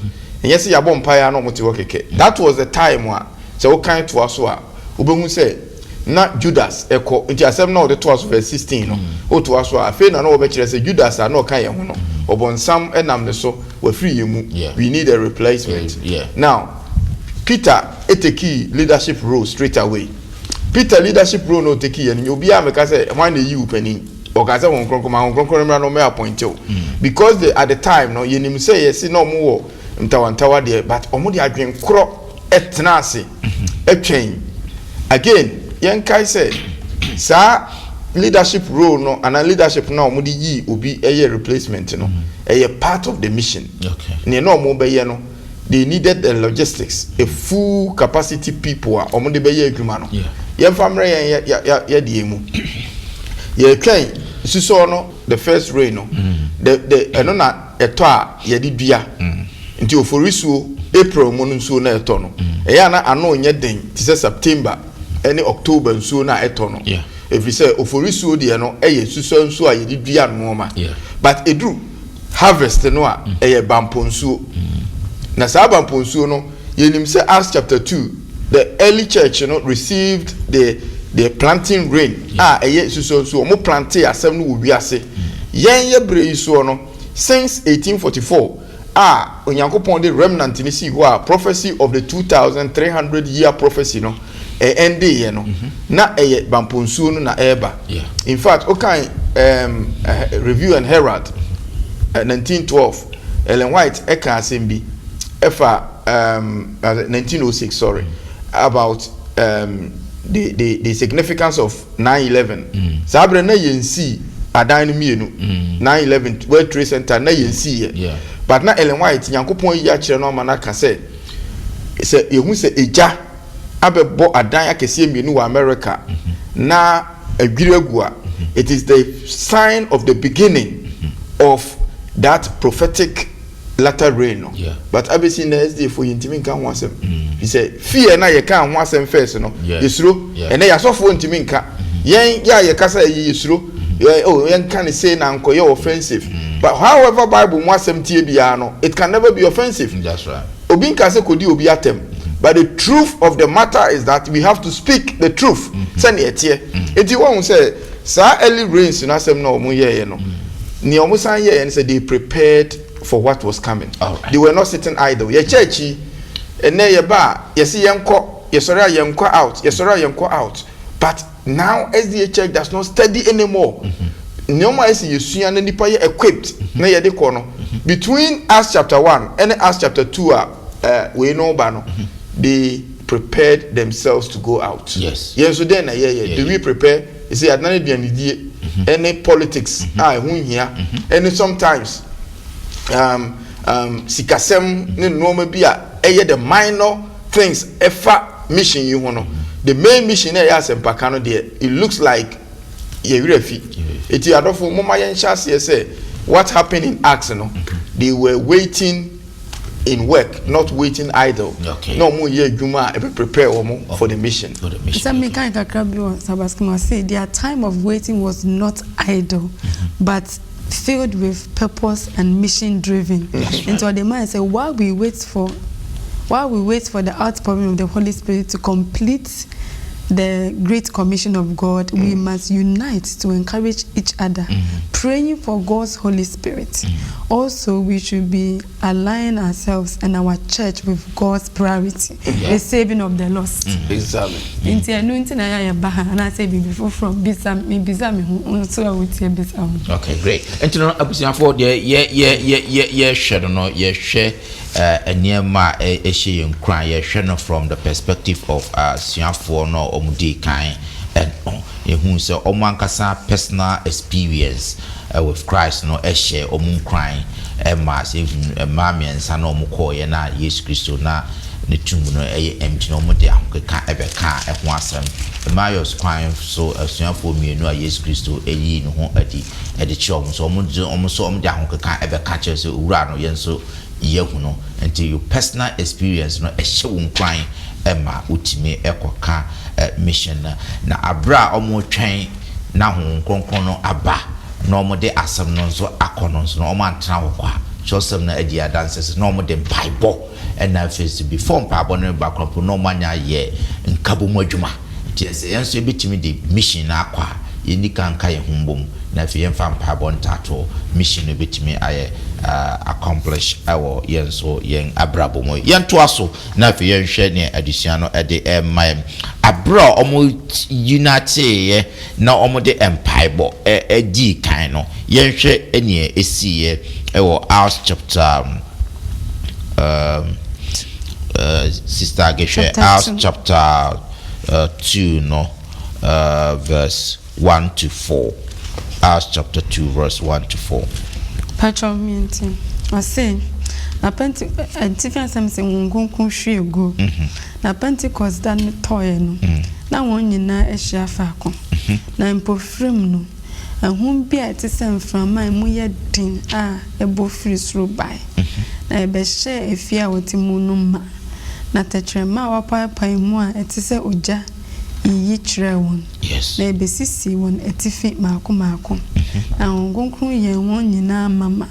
ɛnyɛ sɛ yɛabɔ mpaeɛ a na ɔmo te hɔ kɛkɛ. That was the time a sɛ wokan toa so a, wobɛhu sɛ Na Judas ɛkɔ, nti asɛm na ɔde toa so, verse 16 no, wotoa so a, afei na wɔbɛkyerɛ sɛ Judas a na ɔka yɛn ho no, ɔbɔnsam ɛnam ne so wafiri yɛn mu. We need a replacement. Now Peter etake leadership role straight away. Peter leadership role no, otake yɛn no, obiara mɛka sɛ hwan na eyi wo panin? Ɔka sɛ wɔn Kronkron ma wɔn Kronkron mmra na ɔmɛ appoint o, because at the time no, yɛnim sɛ yɛsi na ɔmo wɔ ntawantawa deɛ, but ɔmo de adwen korɔ ɛtena ase ɛtwɛn. Again, yɛn kae sɛ saa leadership role no ana leadership no a ɔmo de yi obi ɛyɛ replacement no, ɛyɛ part of the mission. Nea na ɔmo bɛyɛ no, they needed the logistics, a full capacity people a ɔmo de bɛyɛ adwuma no. Yɛmfa mmerɛ yɛn yɛ yɛ yɛdeɛ mu, yɛtwɛn susɔ no, the first rain no, the ɛno na ɛtɔ a yɛde dua. Nti oforisuo, April mu no, nsuo na ɛtɔ no, ɛyɛ ana ano nyɛ den te sɛ September ɛne October nsuo na ɛtɔ no, ɛfiri sɛ oforisuo deɛ no ɛyɛ susɔ nsuo a yɛde dua nneɛma, but eduru harvest no a, ɛyɛ bampo nsuo. Na saa bampo nsuo no, yɛnim sɛ Acts chapter 2, the early church no received the planting rain a ɛyɛ susɔ nsuo. Wɔn plante asɛm no wɔ wiase. Yɛn yɛ bere yi soɔ no, since 1844 a Onyankopɔn de remnant ni si hɔ a prophecy of the 2300 year prophecy no ɛnde yɛ no, na ɛyɛ bampo nsuo no na ɛreba. In fact, okan Review and Herald 1912, Ellen White ɛka asɛm bi ɛfa 1906, sorry, about the significance of 9/11. Saa abirɛ na yɛn si adan no mmienu, 9/11 World Trade Center na yɛn si yɛ, but na Ellen White, Nyankopɔn yi akyerɛ no ama n'aka sɛ yehu sɛ egya abɛbɔ adan akɛseɛ mmienu wɔ America na adwiri agu a, it is the sign of the beginning of that prophetic latter rain no. But abesi na SDA fo yɛntumi nka ho asɛm fi sɛ fear na yɛka ho asɛm first no, yɛsuro. Ɛnɛ yɛasɔfoɔ ntumi nka. Yɛn yɛ a yɛkasa yɛ yɛsuro yɛ oh, yɛnka ne say na nkɔyɛ offensive. But however Bible mu asɛm tie biara no, it can never be offensive. That's right. Obi nka sɛ kodi obi atɛm, but the truth of the matter is that we have to speak the truth sɛnea ɛteɛ. Eti wɔn sɛ saa early rains no asɛm na wɔn yɛɛyɛ no, nea wɔn san yɛɛyɛ no sɛ they prepared for what was coming. They were not sitting idle. Yɛ church yi, ɛnɛ yɛ ba a, yɛsi yɛn kɔ, yɛsɔre a yɛn kɔ out, yɛsɔre a yɛn kɔ out, but now SDA Church does not study anymore. Nneɛma a yɛsi yɛsua na nipa yɛ equipped na yɛde kɔ no, between Acts chapter 1 ɛne Acts chapter 2 a wei no ba no, they prepared themselves to go out. Yɛn nso den na yɛyɛ? Do we prepare? Yɛsɛ yɛadana aduanedie ɛne politics a ɛho nhia, ɛne sometimes sikasɛm ne nneɛma bi a ɛyɛ the minor things ɛfa mission yi ho no. The main mission na ɛyɛ asɛmpaka no deɛ, it looks like yɛwerɛ fi. Eti adɔfo, moma yɛn hyɛ aseɛ sɛ what happened in Acts no, they were waiting in work, not waiting idle. Na wɔn yɛ adwuma a ɛbɛ prepare wɔn for the mission. For the mission. Sɛ meka kakra bi wɔ Sabaskuma say their time of waiting was not idle, but filled with purpose and mission driven. Nti ɔde maa sɛ while we wait for the outpouring of the Holy Spirit to complete the Great Commission of God, we must unite to encourage each other, praying for God's Holy Spirit. Also, we should be aligning ourselves and our church with God's priority, the saving of the lost. Nti ɛnu nti na yɛ ba ha anaasɛ biribi foforɔ bisa mi, bisa mi ho nso a wotie bisa ho. Okay, great. Nti no, abusuafoɔ deɛ, yɛ yɛ yɛ yɛ yɛhwɛ no, yɛhwɛ nneɛma a ɛhyɛ yɛn kran, yɛhwɛ no from the perspective of asuafoɔ no a wɔn di kan. Ɛno yɛhu sɛ wɔn ankasa personal experience with Christ no ɛhyɛ wɔn nkran ɛma sɛ ehu mmaa mmiɛnsa na wɔn kɔɔyɛ na Yesu Kristo na ne tum no ɛyɛ empty na wɔn de ahokeka ɛbɛka ɛho asɛm. Emmaus kwan so, asuafoɔ mmienu a Yesu Kristo ɛyi ne ho adi ɛde kyerɛ wɔn so, wɔn de wɔn nso wɔn de ahokeka ɛbɛka kyerɛ sɛ Owura no, yɛn nso yɛhu no. Nti your personal experience no ɛhyɛ wɔn kwan ɛma wotumi ɛkɔka mission no. Na abere a wɔn twɛn na Honhom Kronkron no aba na wɔn de asɛm no nso akɔ no nso no, wɔn antena hɔ kwa. Kyerɛsɛm no adi adanse sɛ na wɔn de mpaebɔ, ɛna afei so before mpaebɔ no ba koraa mpo na wɔn anya ayɛ nkabom adwuma. Nti sɛ yɛn nso yɛbɛtumi de mission no akɔ a, yɛnni kan nka yɛn ho mbom na afei yɛmfa mpaebɔ ntaatoɔ, mission no bɛtumi ayɛ accomplish ɛwɔ yɛn nso yɛn abrabɔ mu. Yɛntoa so na afei yɛnhwɛ nea adesua no ɛde ɛma yɛn. Aberɛ a wɔn uniteeɛ na wɔn de mpaebɔ ɛdii kan no, yɛnhwɛ nea ɛsiiɛ ɛwɔ Acts chapter Sister Agehwɛ, Acts chapter 2 no, verse 1 to 4. Acts chapter 2 verse 1 to 4. Patro mienti. Ɔse na Pente atifi asɛm sɛ Honhom Kronkron hwie gu. Na Pentecost da no tɔeɛ no, na wɔn nyinaa ahyia faako. Na mpofirim no, ahum bi a ɛte sɛ mframa a emu yɛ den a ɛbɔ firi soro bae, na ɛbɛhyɛɛ efie a wɔte mu no ma. Na tɛkyerɛma a wɔapaepae mu a ɛte sɛ ogya yiyi kyerɛɛ wɔn, na ebesisii wɔn atifi mmaako mmaako. Na Honhom Kronkron yɛɛ wɔn nyinaa mama,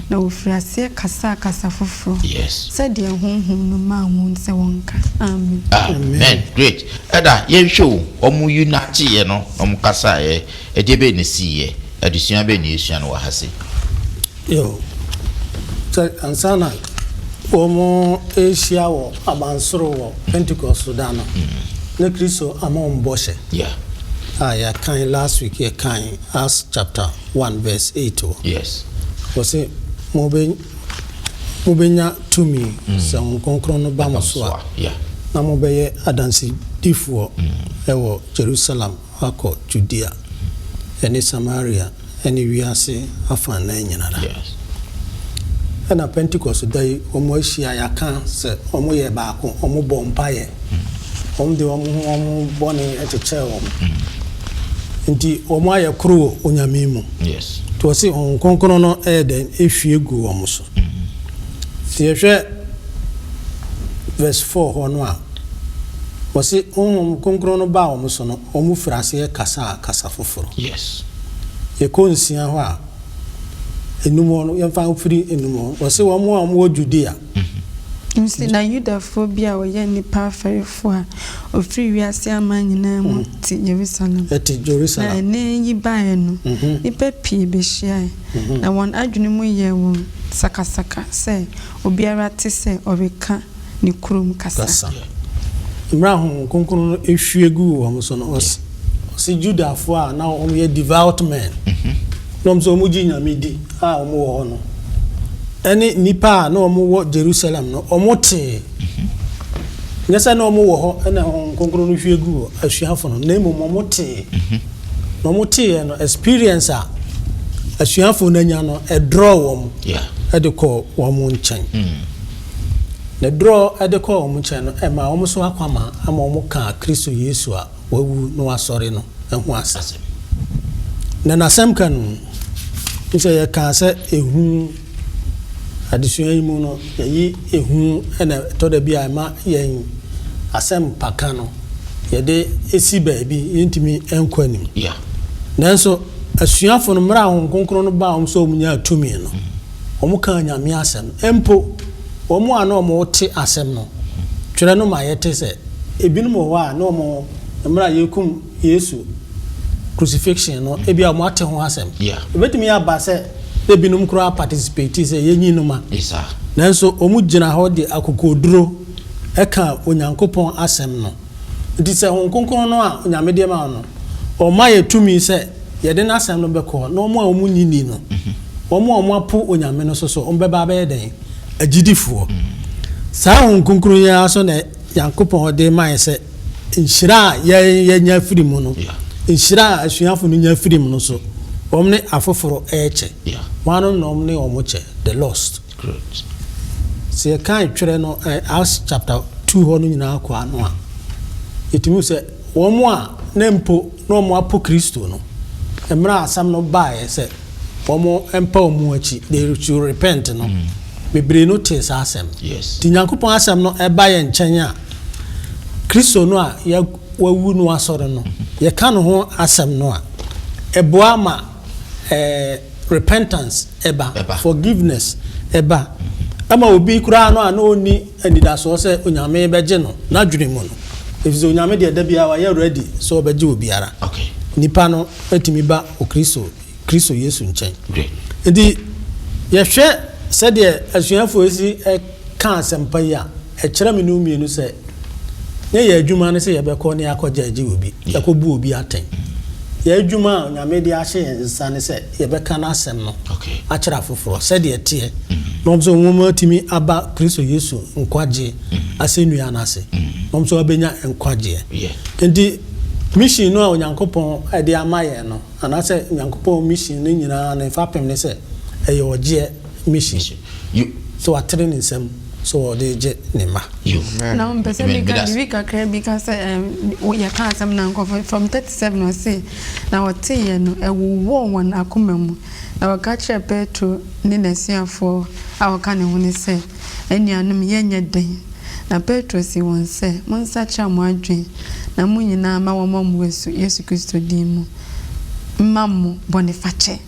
na wɔfirii aseɛ kasaa kasa foforɔ, sɛdeɛ Honhom no maa wɔn sɛ wɔnka. Amen. Amen. Great. Ɛda yɛnhwɛ o, wɔn uniteeɛ no, wɔn kasaeɛ, ɛdeɛ bɛn na ɛsiiɛ? Adesua bɛn na yɛsua no wɔ ha sei? Yo, sɛ ansa na wɔrehyia wɔ abansoro wɔ Pentecost da no, na Kristo ama wɔn bɔhyɛ. A yɛkan last week, yɛkan Acts chapter 1 verse 8 hɔ. Wɔse mobɛnya tumi sɛ Honhom Kronkron no ba mo so a, na mobɛyɛ adansedifoɔ wɔ Jerusalem akɔ Judea ne Samaria ne wiase afanan nyinara. Ɛna Pentecost da yi wɔn ahyia, yɛaka sɛ wɔn yɛ baako, wɔn bɔ mpaeɛ, wɔn de wɔn ho wɔn bɔne kyekyɛɛ wɔn. Nti wɔn ayɛ koro wɔ Onyame mu. Nti wɔse Honhom Kronkron no ɛyɛ dɛn ehwie gu wɔn so. Nti yɛhwɛ verse 4 hɔ no a, wɔse Honhom Kronkron no baa wɔn so no, wɔn firi aseɛ kasaa kasa foforɔ. Yɛkɔ 6 hɔ a, enum hɔ no, yɛmfa mfiri enum hɔ. Wɔse wɔn a wɔwɔ Judea. Nti na Yudafoɔ bi a wɔyɛ nnipa afɛrefoɔ a wɔfiri wiase aman nyinaa mu te Yerusalem. Te Jerusalem. Na ɛnne yi baeɛ no, nnipa pii bɛhyiae, na wɔn adwene mu yɛɛ wɔn sakasaka sɛ obiara te sɛ ɔreka ne kurom kasa. Kasa. Mmerɛ a Honhom Kronkron no hwie guu wɔn so no, ɔse Judafoɔ a na wɔyɛ devout men, na wɔn nso wɔgye Nyame di a wɔwɔ hɔ no, ɛne nnipa a na wɔwɔ Jerusalem no, wɔtee. Nyɛ sɛ na wɔwɔ hɔ na Honhom Kronkron no hwie guu asuafo no, na mmom wɔtee. Na wɔteeɛ no, experience a asuafo no anya no, ɛdrɔɔ wɔn de kɔɔ wɔn nkyɛn. Na ɛdrɔɔ de kɔɔ wɔn nkyɛn no, ɛmaa wɔn nso akwama ama wɔkaa Kristo Yesu a wawu na wasɔre no ho asɛm. Na n'asɛmka no mu, sɛ yɛkaa sɛ ehu, adesua yi mu no, yɛyi ehu na ɛtɔ da bi a ɛma yɛn asɛmpaka no yɛde si baabi, yɛntumi nkɔ anim. Nanso asuafo no, mmerɛ a Honhom Kronkron no baa wɔn sɛ wɔnyaa tumi no, wɔkaa Nyame asɛm. Mpo wɔn a na wɔte asɛm no, twerɛ no ma yɛte sɛ ebinom wɔ hɔ a na wɔn, mmerɛ a yɛkum Yesu crucifixion no, ebi a wɔate ho asɛm. Ebetumi aba sɛ na ebinom koraa participate sɛ yɛnyi no ma. Nanso wɔgyina hɔ de akokoɔduro ka Onyankopɔn asɛm no. Nti sɛ Honhom Kronkron no a Onyame de ma no, ɔma yɛ tumi sɛ yɛde n'asɛm no bɛkɔ, na wɔn a wɔnnye nni no, wɔn a wɔapo Onyame no nso so, wɔbɛba abɛyɛ dɛn? Agyidifoɔ. Saa Honhom Kronkron yi ara nso na Nyankopɔn de ma yɛn sɛ nhyira a yɛn yɛnya firi mu no, nhyira a asuafo no nya firi mu no so, wɔn ne afoforo rekyɛ. Hwannom na wɔn ne wɔn kyɛ? The lost. Sɛ yɛkan twerɛ no, Acts chapter 2 hɔ no nyinaa kɔ ano a, yɛtumi hu sɛ wɔn a na mpo na wɔn apo Kristo no, mmerɛ a asɛm no baeɛ sɛ wɔn mpa wɔn akyi, they should repent no, bebree no tee saa asɛm no. Nti Nyankopɔn asɛm no ɛba yɛn nkyɛn a, Kristo no a wawu no asɔre no, yɛka ne ho asɛm no a, ɛboa ma repentance ɛba, forgiveness ɛba, ɛma obi koraa no a na ɔnni anidasoɔ sɛ Onyame bɛgye no n'adwene mu no, Efisɛ Onyame deɛ da biara wayɛ ready sɛ ɔbɛgye obiara. Nipa no atumi ba Okristo, Kristo Yesu nkyɛn. Nti yɛhwɛ sɛdeɛ asuafoɔ yi si ka asɛmpa yi a, ɛkyerɛ me ne wo mmienu sɛ nyɛ yɛn adwuma ne sɛ yɛbɛkɔ ne yɛakɔ gyɛɛgye obi, yɛakɔbu obi atɛn. Yɛn adwuma a Onyame de ahyɛ yɛn nsa ne sɛ yɛbɛka n'asɛm no akyerɛ afoforɔ sɛdeɛ ɛteɛ na wɔn nso wɔatumi aba Kristo Yesu nkwagye asɛnnua no ase na wɔn nso abɛnya nkwagyeɛ. Nti mission no a Onyankopɔn de ama yɛn no anaasɛ Onyankopɔn mission no nyinaa no fapem ne sɛ ɛyɛ ɔgyeɛ mission. Sɛ watene ne nsam sɛ ɔde regye ne mma. Na mpɛ sɛ meka biribi kakra bi ka sɛ yɛka asɛm na nkurɔfoɔ from 37 ɔse na wɔteeɛ no ɛwowɔɔ wɔn akoma mu na wɔka kyerɛɛ Petro ne n'asuafoɔ a wɔka ne ho no sɛ, Anuanom, yɛnyɛ dɛn? Na Petro see wɔn sɛ, Monsakyera mo adwene na mo nyinaa mma wɔmmɔ mo asu Yesu Kristo din mu mma mo bɔnefakyɛ,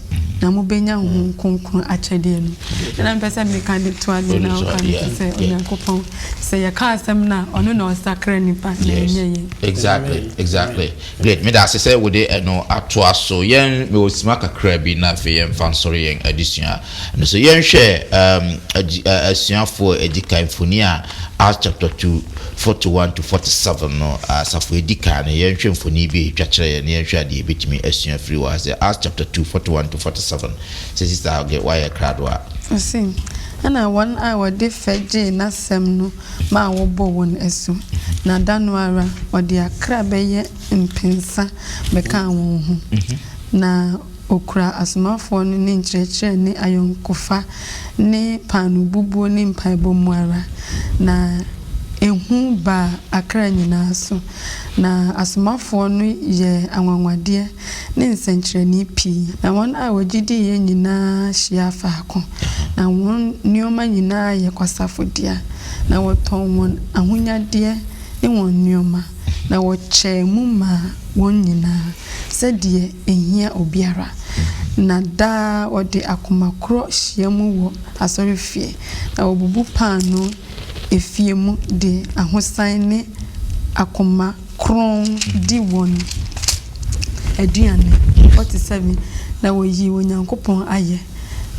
na mobɛnya Honhom Kronkron akyɛdeɛ no. Ɛna mepɛ sɛ meka de toa deɛ na woka no so sɛ Onyankopɔn, sɛ yɛka asɛm no a, ɔno na ɔsakra nnipa na ɛnyɛ yɛn. Exactly, exactly. Great, meda ase sɛ wode ɛno atoa so. Yɛn, mewɔ sima kakra bi na afei yɛmfa nsɔre yɛn adesua no so. Yɛnhwɛ um, asuafoɔ a ɛdi kan mfoni a Acts chapter 2, 41 to 47 no, asafo a ɛdi kan no, yɛnhwɛ mfoni bi a ɛtwa kyerɛ yɛn na yɛnhwɛ adeɛ yɛbɛtumi asua firi wɔ ha sɛ Acts chapter 2, 41 to 47. Sɛ Sister Auge woayɛ krado a. Ɔse, Ɛna wɔn a wɔde fɛ gyee n'asɛm no maa wɔbɔɔ wɔn asu, na da no ara ɔde akra bɛyɛ mpensa bɛkaa wɔn ho. Na ɔkura asomafoɔ no ne nkyerɛkyerɛ ne ayɔnkofa ne paanoobubuo ne mpaebɔ mu ara, na ehu baa akra nyinaa so. Na asomafoɔ no yɛɛ anwanwadeɛ ne nsɛnkyerɛnne pii. Na wɔn a wɔgye diiɛ nyinaa hyiaa faako, na wɔn nneɛma nyinaa yɛ kwasafo dea, na wɔtɔn wɔn ahonyadeɛ ne wɔn nneɛma, na wɔkyɛɛ mu maa wɔn nyinaa, sɛdeɛ ɛhia obiara. Na daa wɔde akoma korɔ hyia mu wɔ asɔrefie, na wɔbubu paanoo afie mu de ahosan ne akoma kronn di wɔn aduane, 47 na wɔyii Onyankopɔn ayɛ,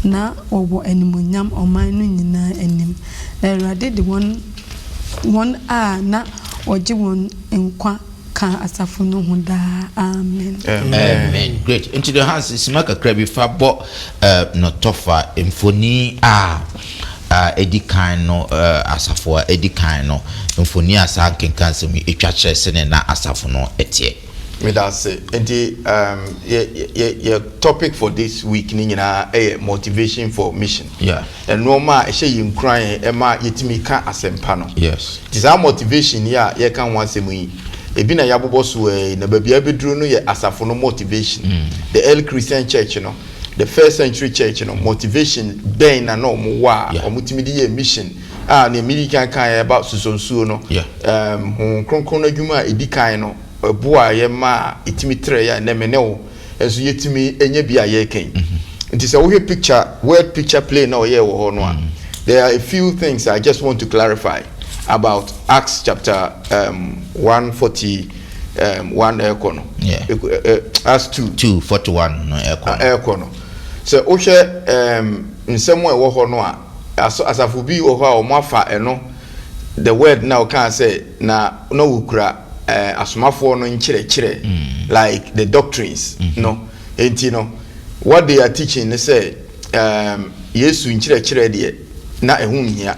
na wɔwɔ animuonyam ɔman no nyinaa anim. Na Awurade de wɔn wɔn a na wɔgye wɔn nkwa kaa asafo no ho daa. Amen. Amen. Great. Nti de Hans sima kakra bi fa bɔ eh, nɔtɔfa mfoni a a edi kan no eh, asafo a edi kan no mfoni a saa nkenka nsɛm yi etwa kyerɛ sɛnea na asafo no teɛ. Meda ase. Nti um, yɛ, yɛ, yɛ topic for this week ne nyinaa yɛ motivation for mission. Yeah. Nnoɔma a ɛhyɛ yɛn nkuran ɛma yɛtumi ka asɛmpa no. Yes. Nti saa motivation yi a yɛka ho asɛm yi, ebi na yɛabobɔ so yi, na baabi a ɛbɛduru no yɛ asafo no motivation. The early Christian church no, the first century church no, motivation bɛn na na wɔn wɔ a wɔtumi de yɛ mission a nea medi kan kan yɛ about susonsuo no, Honhom Kronkron no adwuma a ɛdi kan no, ɛboa yɛ ma ɛtumi trɛ yɛ a ɛnnɛ me ne wo nso yɛtumi nya bi a yɛreka yi. Nti sɛ wohwɛ picture, word picture play na ɔyɛɛ wɔ hɔ no a, there are a few things I just want to clarify about Acts chapter 141 ɛrekɔ no. Yeah. Acts 2. 2:41 no ɛrekɔ no. Ɛrekɔ no. Sɛ wohwɛ nsɛm a ɛwɔ hɔ no a, asafo bi wɔ hɔ a wɔn afa ɛno, the word na ɔkaa sɛ na na wɔkura asomafoɔ no nkyerɛkyerɛ like the doctrines no. Enti no, what they are teaching ne sɛ Yesu nkyerɛkyerɛ deɛ na ɛho nhia.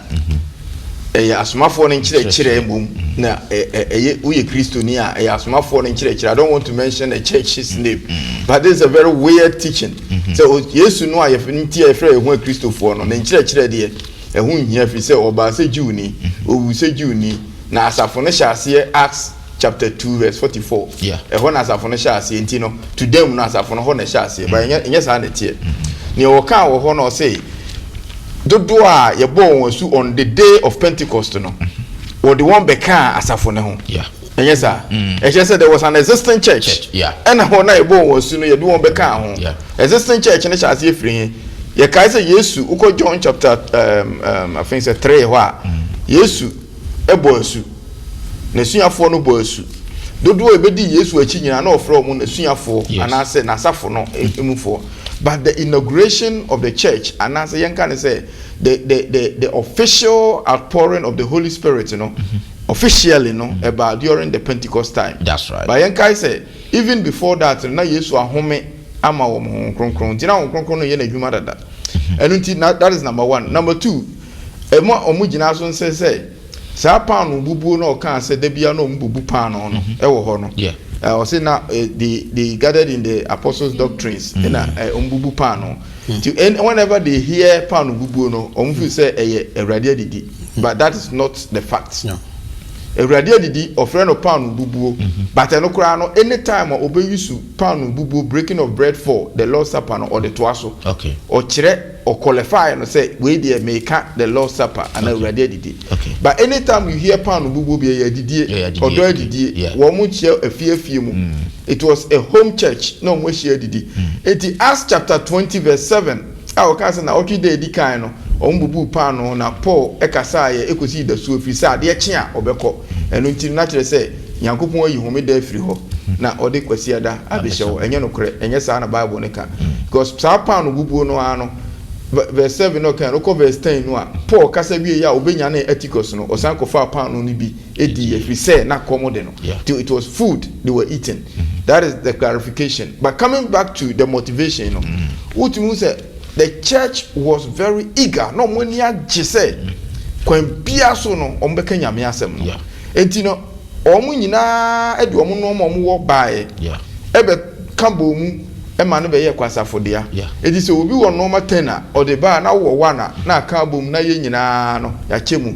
Ɛyɛ asomafoɔ no nkyerɛkyerɛ mmom na ɛyɛ woyɛ Kristoni a ɛyɛ asomafoɔ no nkyerɛkyerɛ. I don't want to mention the church's name, but this is a very weird teaching. Sɛ Yesu no a nti a yɛfrɛ yɛn ho Akristofoɔ no, ne nkyerɛkyerɛ deɛ ɛho nhia firi sɛ ɔbaa sɛ Jewni, ɔwuu sɛ Jewni, na asafo no hyɛ aseɛ Acts chapter 2 verse 44. Ɛhɔ na asafo no hyɛ aseɛ nti no to them no asafo no hɔ na ɛhyɛ aseɛ, but ɛnyɛ saa na ɛteɛ. Nea ɔkaa wɔ hɔ no ɔse dodoɔ a yɛbɔɔ wɔn asu on the day of Pentecost no, wɔde wɔn bɛkaa asafo no ho. Ɛnyɛ saa? Ɛkyerɛ sɛ there was an existing church. Ɛna hɔ na yɛbɔɔ wɔn asu no yɛde wɔn bɛkaa ho. Existing church no hyɛ aseɛ firi he? Yɛkae sɛ Yesu, wokɔ John chapter I think sɛ 3 hɔ a, Yesu bɔ asu. N'asuafoɔ no bɔ asu. Dodoɔ a ebedi Yesu akyi nyinaa na ɔfrɛ wɔn n'asuafoɔ anaasɛ n'asafo no emufoɔ. But the inauguration of the church, anaasɛ yɛnka ne sɛ the official outpouring of the Holy Spirit no, officially no, ɛbaa during the Pentecost time. That's right. But yɛnkae sɛ even before that no, na Yesu ahome ama wɔn Honhom Kronkron, nti na Honhom Kronkron no yɛ n'adwuma dada. Ɛno nti na that is number one. Number two, ɛmo a wɔn gyina so nsɛ sɛ saa paano bubuo na ɔkaa sɛ dabia na wɔn bubu paano no ɛwɔ hɔ no, ɔsɛ na they gathered in the apostles' doctrines, ɛna wɔn bubu paano. Nti whenever they hear paano bubuo no, wɔn feel sɛ ɛyɛ Awurade adidi, but that is not the fact. No. Awurade adidi, ɔfrɛ no paano bubuo, but ɛno koraa no, anytime a ɔbɛyi su paano bubuo, breaking of bread for the Lord's Supper no, ɔde toa so. Ɔkyerɛ, ɔqualify no sɛ wei deɛ, meka the Lord's Supper ana Awurade adidi. But anytime you hear paano bubuo bi, ɛyɛ adidie. Ɛyɛ adidie, ɔdɔ adidie. Wɔn mo kyia efie efie mu. It was a home church na wɔn ahyia adidi. Eti Acts chapter 20 verse 7 a ɔka sɛ na ɔtwe da edi kan no, wɔn bubu paano na Paul ɛkasa yɛ ekosi dasuo, efiri sɛ adeɛ kye a ɔbɛkɔ. Ɛno nti na kyerɛ sɛ Nyankopɔn ayi homeda afiri hɔ na ɔde Kwasiada abɛhyɛ hɔ. Ɛnyɛ nokorɛ, ɛnyɛ saa na Bible ne ka, because saa paano bubuo no ara no, verse 7 no ɔka no, kɔ verse 10 no a, Paul kasa wie yɛ a ɔbɛnya Eutychus no, ɔsan kɔfa paano no bi edi, efiri sɛ na kɔm de no. It was food they were eating. That is the clarification. But coming back to the motivation no, wotumi sɛ the church was very eager na wɔn ani agye sɛ kwan bia so no, wɔn bɛka Nyame asɛm no. Eti no, wɔn nyinaa de wɔn nneɛma a wɔn wɔ baeɛ ɛbɛ ka bɔ mu ɛma no bɛyɛ kwasafo dea. Eti sɛ obi wɔ nneɛma 10 a ɔde baa na wɔ one a, na aka bɔ mu na yɛn nyinaa no yɛakyɛ mu.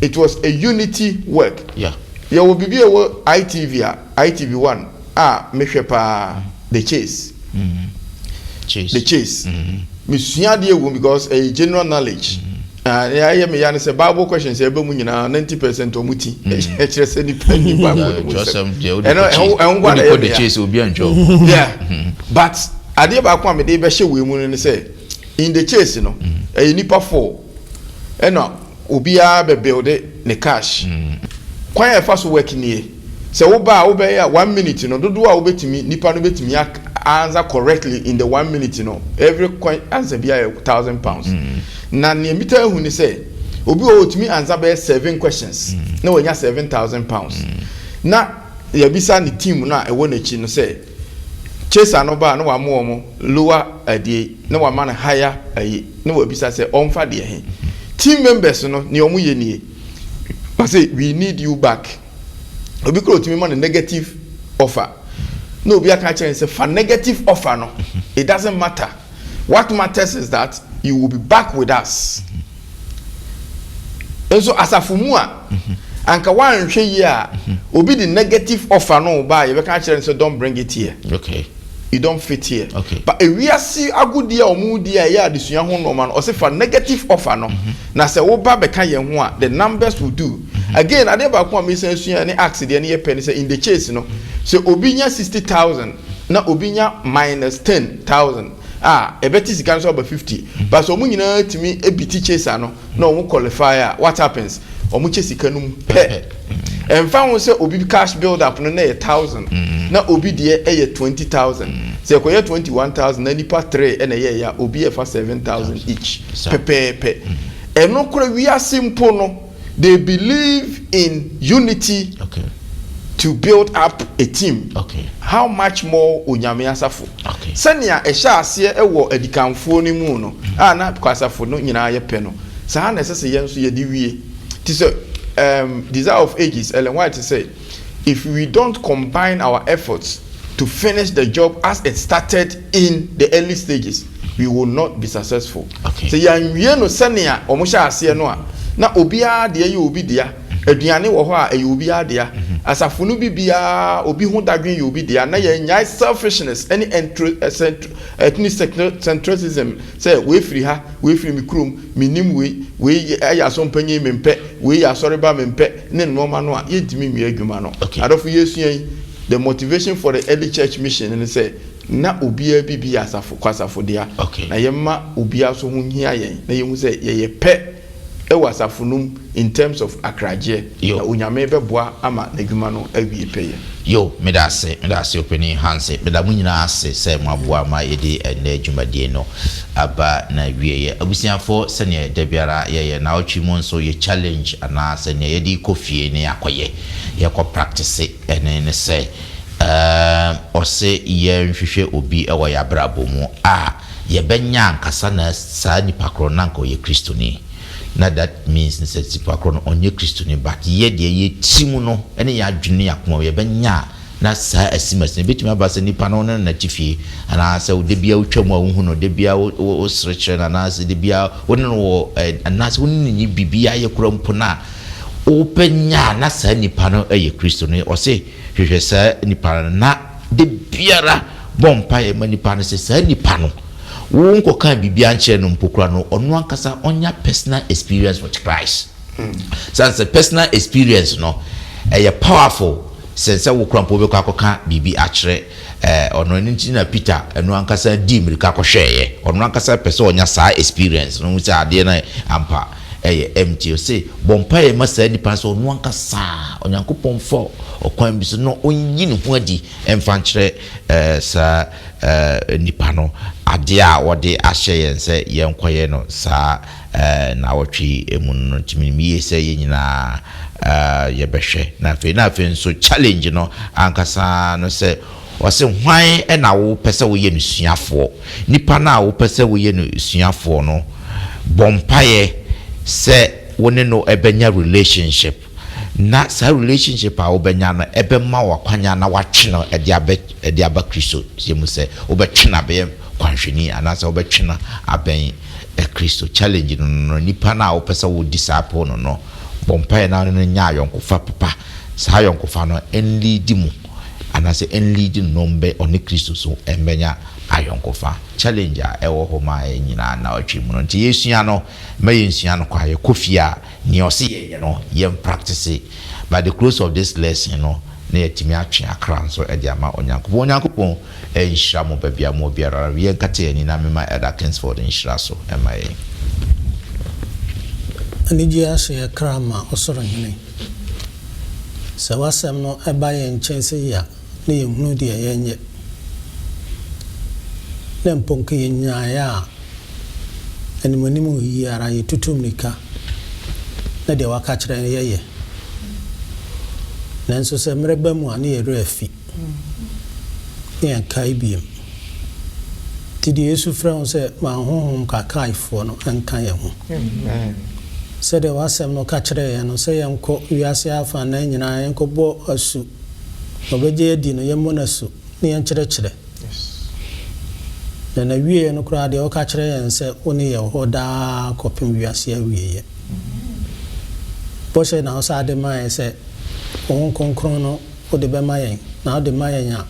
It was a unity work. Yɛwɔ biribi a ɛwɔ ITV a, ITV 1 a mehwɛ paa, The Chase. Chase. The Chase, mesua adeɛ wɔ mu because ɛyɛ general knowledge. Ah, nea ɛyɛ me ya ne sɛ Bible questions a ɛbɛ mu nyinaa, 90% ɔmo ti ɛkyerɛ sɛ nipa ni Bible no mu nsɛm. Kyerɛsɛm deɛ wode Ɛno kɔ ɛho ɛho nkwa na wode ɛyɛ kɔ me The ya. Chase, obi antwɛ. Yeah, but adeɛ baako a mede bɛhyɛ wei mu no ne sɛ in The Chase no, ɛyɛ nipa four ɛna obiara bɛ build ne cash. Kwan a ɛfa so work nie: sɛ woba a, wobɛyɛ a one minute no, dodoɔ a wobɛtumi, nipa no bɛtumi answer correctly in the one minute no, every coin answer bi ayɛ £1,000. Na nea mita ehu ni sɛ obi wɔ hɔ, otumi answer bɛyɛ seven questions na wanya £7,000. Na yɛbisa ne team no a ɛwɔ n'akyi no sɛ chaser no ba a, na wama wɔn lower adeɛ na wama no higher ayi, na wabisa sɛ ɔmfa deɛ he. Team members no, nea wɔn yɛ nie: wɔsɛ, "We need you back." Obi kura, otumi ma no negative offer na obi aka kyerɛ no sɛ fa negative offer no, it doesn't matter. What matters is that you will be back with us. Nso asafo mu a, anka wanhwɛ yie a, obi de negative offer no ba a, yɛbɛka kyerɛ no sɛ don't bring it here, you don't fit here. But ewiase agodie a wɔn di a ɛyɛ adesua ho nneɛma no, ɔsɛ fa negative offer no na sɛ woba bɛka yɛn ho a, the numbers will do. Again, adeɛ baako a mesan sua ne Acts deɛ ne yɛ pɛ ne sɛ in The Chase no, sɛ obi nya 60,000 na obi nya minus 10,000 a, ɛbɛte sika no so aba 50. But sɛ wɔn nyinaa tumi ebeat chaser no na wɔn qualify a, what happens? Wɔn kyɛ sika no mu pɛ. Ɛnfa ho sɛ obi cash build up no na yɛ 1,000 na obi deɛ ɛyɛ 20,000. Sɛ ɛkɔyɛ 21,000 na nipa three ɛna ɛyɛ yɛ a, obi ɛfa 7,000 each pɛpɛɛpɛ. Ɛno kora, wiase mpo no, they believe in unity to build up a team. How much more Onyame asafo? Sɛnea ɛhyɛ aseɛ ɛwɔ adikanfoɔ no mu no a, na kwasafo no nyinaa yɛ pɛ no, saa na ɛsɛ sɛ yɛn nso yɛde wie. Ti sɛ Desire of Ages, Ellen White say, if we don't combine our efforts to finish the job as it started in the early stages, we will not be successful. Sɛ yɛnwie no sɛnea wɔn hyɛ aseɛ no a, na obiara deɛ yɛ obi dea, aduane wɔ hɔ a ɛyɛ obiara dea, asafo no bi biara obi ho dadwen yɛ obi dea, na yɛnyae selfishness ɛne ethnocentrism sɛ wei firi ha, wei firi mi kurom, mi nim wei, wei ɛyɛ asɔmpanyin mi mpɛ, wei yɛ asɔreba mi mpɛ, ne nneɛma no a, yɛntumi nwie adwuma no. Adɔfo, yɛsua yi, the motivation for the early church mission ne sɛ na obiara bi bi yɛ asafo kɔ asafo dea. Na yɛma obiara so ho hia yɛn na yɛhu sɛ yɛyɛ pɛ. wɔ asafo no mu in terms of akragyeɛ, na Onyame bɛboa ama n'adwuma no awie pɛyɛ. Yo, meda ase, meda ase Opanin Hanse. Meda mo nyinaa ase sɛ moaboa ma yɛde ɛnnɛ dwumadie no aba n'awieɛ. Abusuafoɔ, sɛdeɛ da biara yɛyɛ, naawɔtwe mu nso yɛ challenge anaa sɛ nea yɛde rekɔ fie ne yɛakɔyɛ, yɛkɔ practice ɛne ne sɛ, ɛɛm, ɔse yɛnhwehwɛ obi wɔ yɛn abrabɔ mu a yɛbɛnya ankasa na saa nipa korɔ no na anka ɔyɛ Kristoni. Na that means ne sɛ nipa korɔ no ɔnyɛ Kristoni but yɛ deɛ yɛ tiri mu no ne yɛ adwene ne yɛ akoma mu yɛbɛnya a na saa asimasi no ɛbɛtumi aba sɛ nipa no wo ne no na te fie anaa sɛ da biara wotwa mu a wohu no da biara wo wo wosere kyerɛ no anaa sɛ da biara wo ne no wɔ anaa sɛ wo ne no nni biribiara yɛ koraa mpo no a wobɛnya a na saa nipa no yɛ Kristoni. Ɔse hwehwɛ saa nipa no na Da biara bɔ mpaeɛ ma nipa no sɛ saa nipa no wo nkɔkaa biribiara nkyerɛ no mpo koraa no ɔno ankasa ɔnya personal experience with Christ. Sane sɛ personal experience no ɛyɛ powerful sɛn sɛ wo koraa mpo wobɛkɔ akɔka biribi akyerɛ ɔno. Ɛno nti na Peter ɛno ankasa dii mmirika kɔhwɛeɛ. Ɔno ankasa pɛ sɛ ɔnya saa experience no, ɔhu sɛ adeɛ no ampa ɛyɛ empty. Ɔse bɔ mpaeɛ ma saa nipa no sɛ ɔno ankasa Onyankopɔn mfa ɔkwan bi so na ɔnyi ne ho adi mfa nkyerɛ saa nipa no adeɛ a ɔde ahyɛ yɛn sɛ yɛnkɔyɛ no saa naawɔtwe yi mu no. Nti menim yie sɛ yɛn nyinaa yɛbɛhwɛ. Na afei na afei nso challenge no ankasa no sɛ ɔse hwan na wopɛ sɛ woyɛ no suafoɔ? Nipa no a wopɛ sɛ woyɛ no suafoɔ no bɔ mpaeɛ sɛ wo ne no bɛnya relationship. Na saa relationship a wobɛnya no ɛbɛma wo akwanya na woatwe no de abɛ de aba Kristo mu sɛ wobɛtwe no abɛyɛ kwanhwɛni anaasɛ wobɛtwe no abɛn Kristo. Challenge no no nipa no a wopɛ sɛ wo disciple no no bɔ mpaeɛ na wo ne no nya ayɔnkofa papa. Saa ayɔnkofa no ɛnleadi mo anaasɛ ɛnleadi no na ɔmbɛ ɔne Kristo so ɛmbɛnya ayɔnkofa. Challenge a ɛwɔ hɔ ma yɛn nyinaa nnawɔtwe mu no nti yɛsua no mma yɛnsua no kwa. Yɛkɔ fie a Nea ɔse yɛnyɛ no yɛn practice by the close of this lesson no na yɛatumi atwe akra nso de ama Onyankopɔn. Onyankopɔn nhyira mo baabi a mowɔ biara. Yɛnkata yɛn ani na mema Elder Kingsford nhyira so mma yɛn. Anigye ahyɛ yɛn kra ma, Ɔsoro Hene. Sɛ w'asɛm no ba yɛn nkyɛn sei a, na yɛnhunu deɛ yɛnyɛ. Na mpo nka yɛnyaeɛ a, animuanimu yi ara yɛtutu mmirika na deɛ waka akyerɛ yɛn no yɛyɛ. Nanso sɛ mmerɛ ba mu a, na yɛn werɛ afi, na yɛnkae bio. Nti deɛ yɛsu frɛ wo sɛ ma honhom kaakaefoɔ no nka yɛn ho. Sɛdeɛ w'asɛm no ka kyerɛɛ yɛn no, sɛ yɛnkɔ wiase afanan nyinaa yɛnkɔbɔ asu Na ɔbɛgye adi no, yɛmmɔ no asu na yɛnkyerɛkyerɛ. Na n'awieeɛ no koraa deɛ, ɔka kyerɛ yɛn sɛ, Wo ne yɛn wɔ hɔ daa kɔpem wiase awieeɛ. Bɔhyɛ na ɔsan de ma yɛn sɛ, Honhom Kronkron no wode bɛma yɛn, na wode ma yɛn a,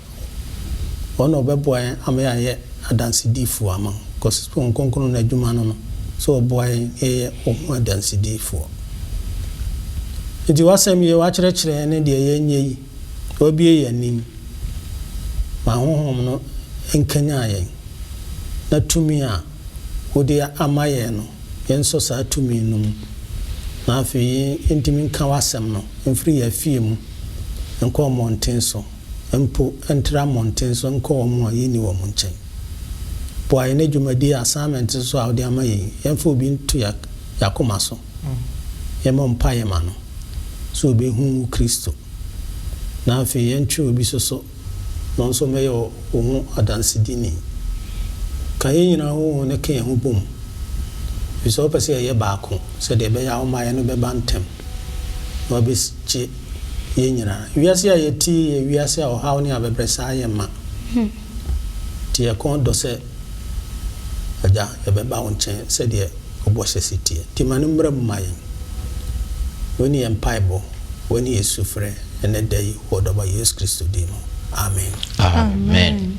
ɔno na ɔbɛboa yɛn ama yɛayɛ adansedifoɔ ama wo. Because Honhom Kronkron no adwuma no no, sɛ ɔboa yɛn na yɛyɛ wo ho adansedifoɔ. Enti w'asɛm yi w'akyerɛkyerɛ yɛn ne deɛ yɛnyɛ yi, w'abue yɛn ani ma Honhom no nkanyan yɛn, na tumi a wode ama yɛn no, yɛnsɔ saa tumi no mu, na afei yɛntumi nka w'asɛm no mfiri yɛn afie mu nkɔ mmɔnten so, mpo ntra mmɔnten so nkɔ wɔn a yɛnni wɔn nkyɛn. Boa yɛn na dwumadie, assignment nso a wode ama yɛn yi, yɛmfa obi nto yɛn akoma so. Yɛmmɔ mpaeɛ ma no sɛ ɔbɛhu wo Kristo, na afei yɛntwe obi so so na ɔno nso mmɛyɛ wo ho adansedini. Ka yɛn nyinaa ho ho na ka yɛn ho bom, ɛfiri sɛ wopɛ sɛ yɛyɛ baako sɛdeɛ ɛbɛyɛ a wo mmaeɛ no bɛba ntɛm na wɔabɛgye yɛn nyinaa. Wiase a yɛte yi yɛ wiase a ɔhaw ne abɛbrɛsɛ ayɛ ma, nti yɛn kɔn dɔ sɛ Agya yɛbɛba wo nkyɛn sɛdeɛ Wo bɔhyɛ si teɛ. Nti ma no mmra mu ma yɛn. Wei ne yɛn mpaebɔ, wei ne yɛn sufrɛ ɛnnɛ da yi wɔ Ɔdɔba Yesu Kristo din mu. Amen. Amen.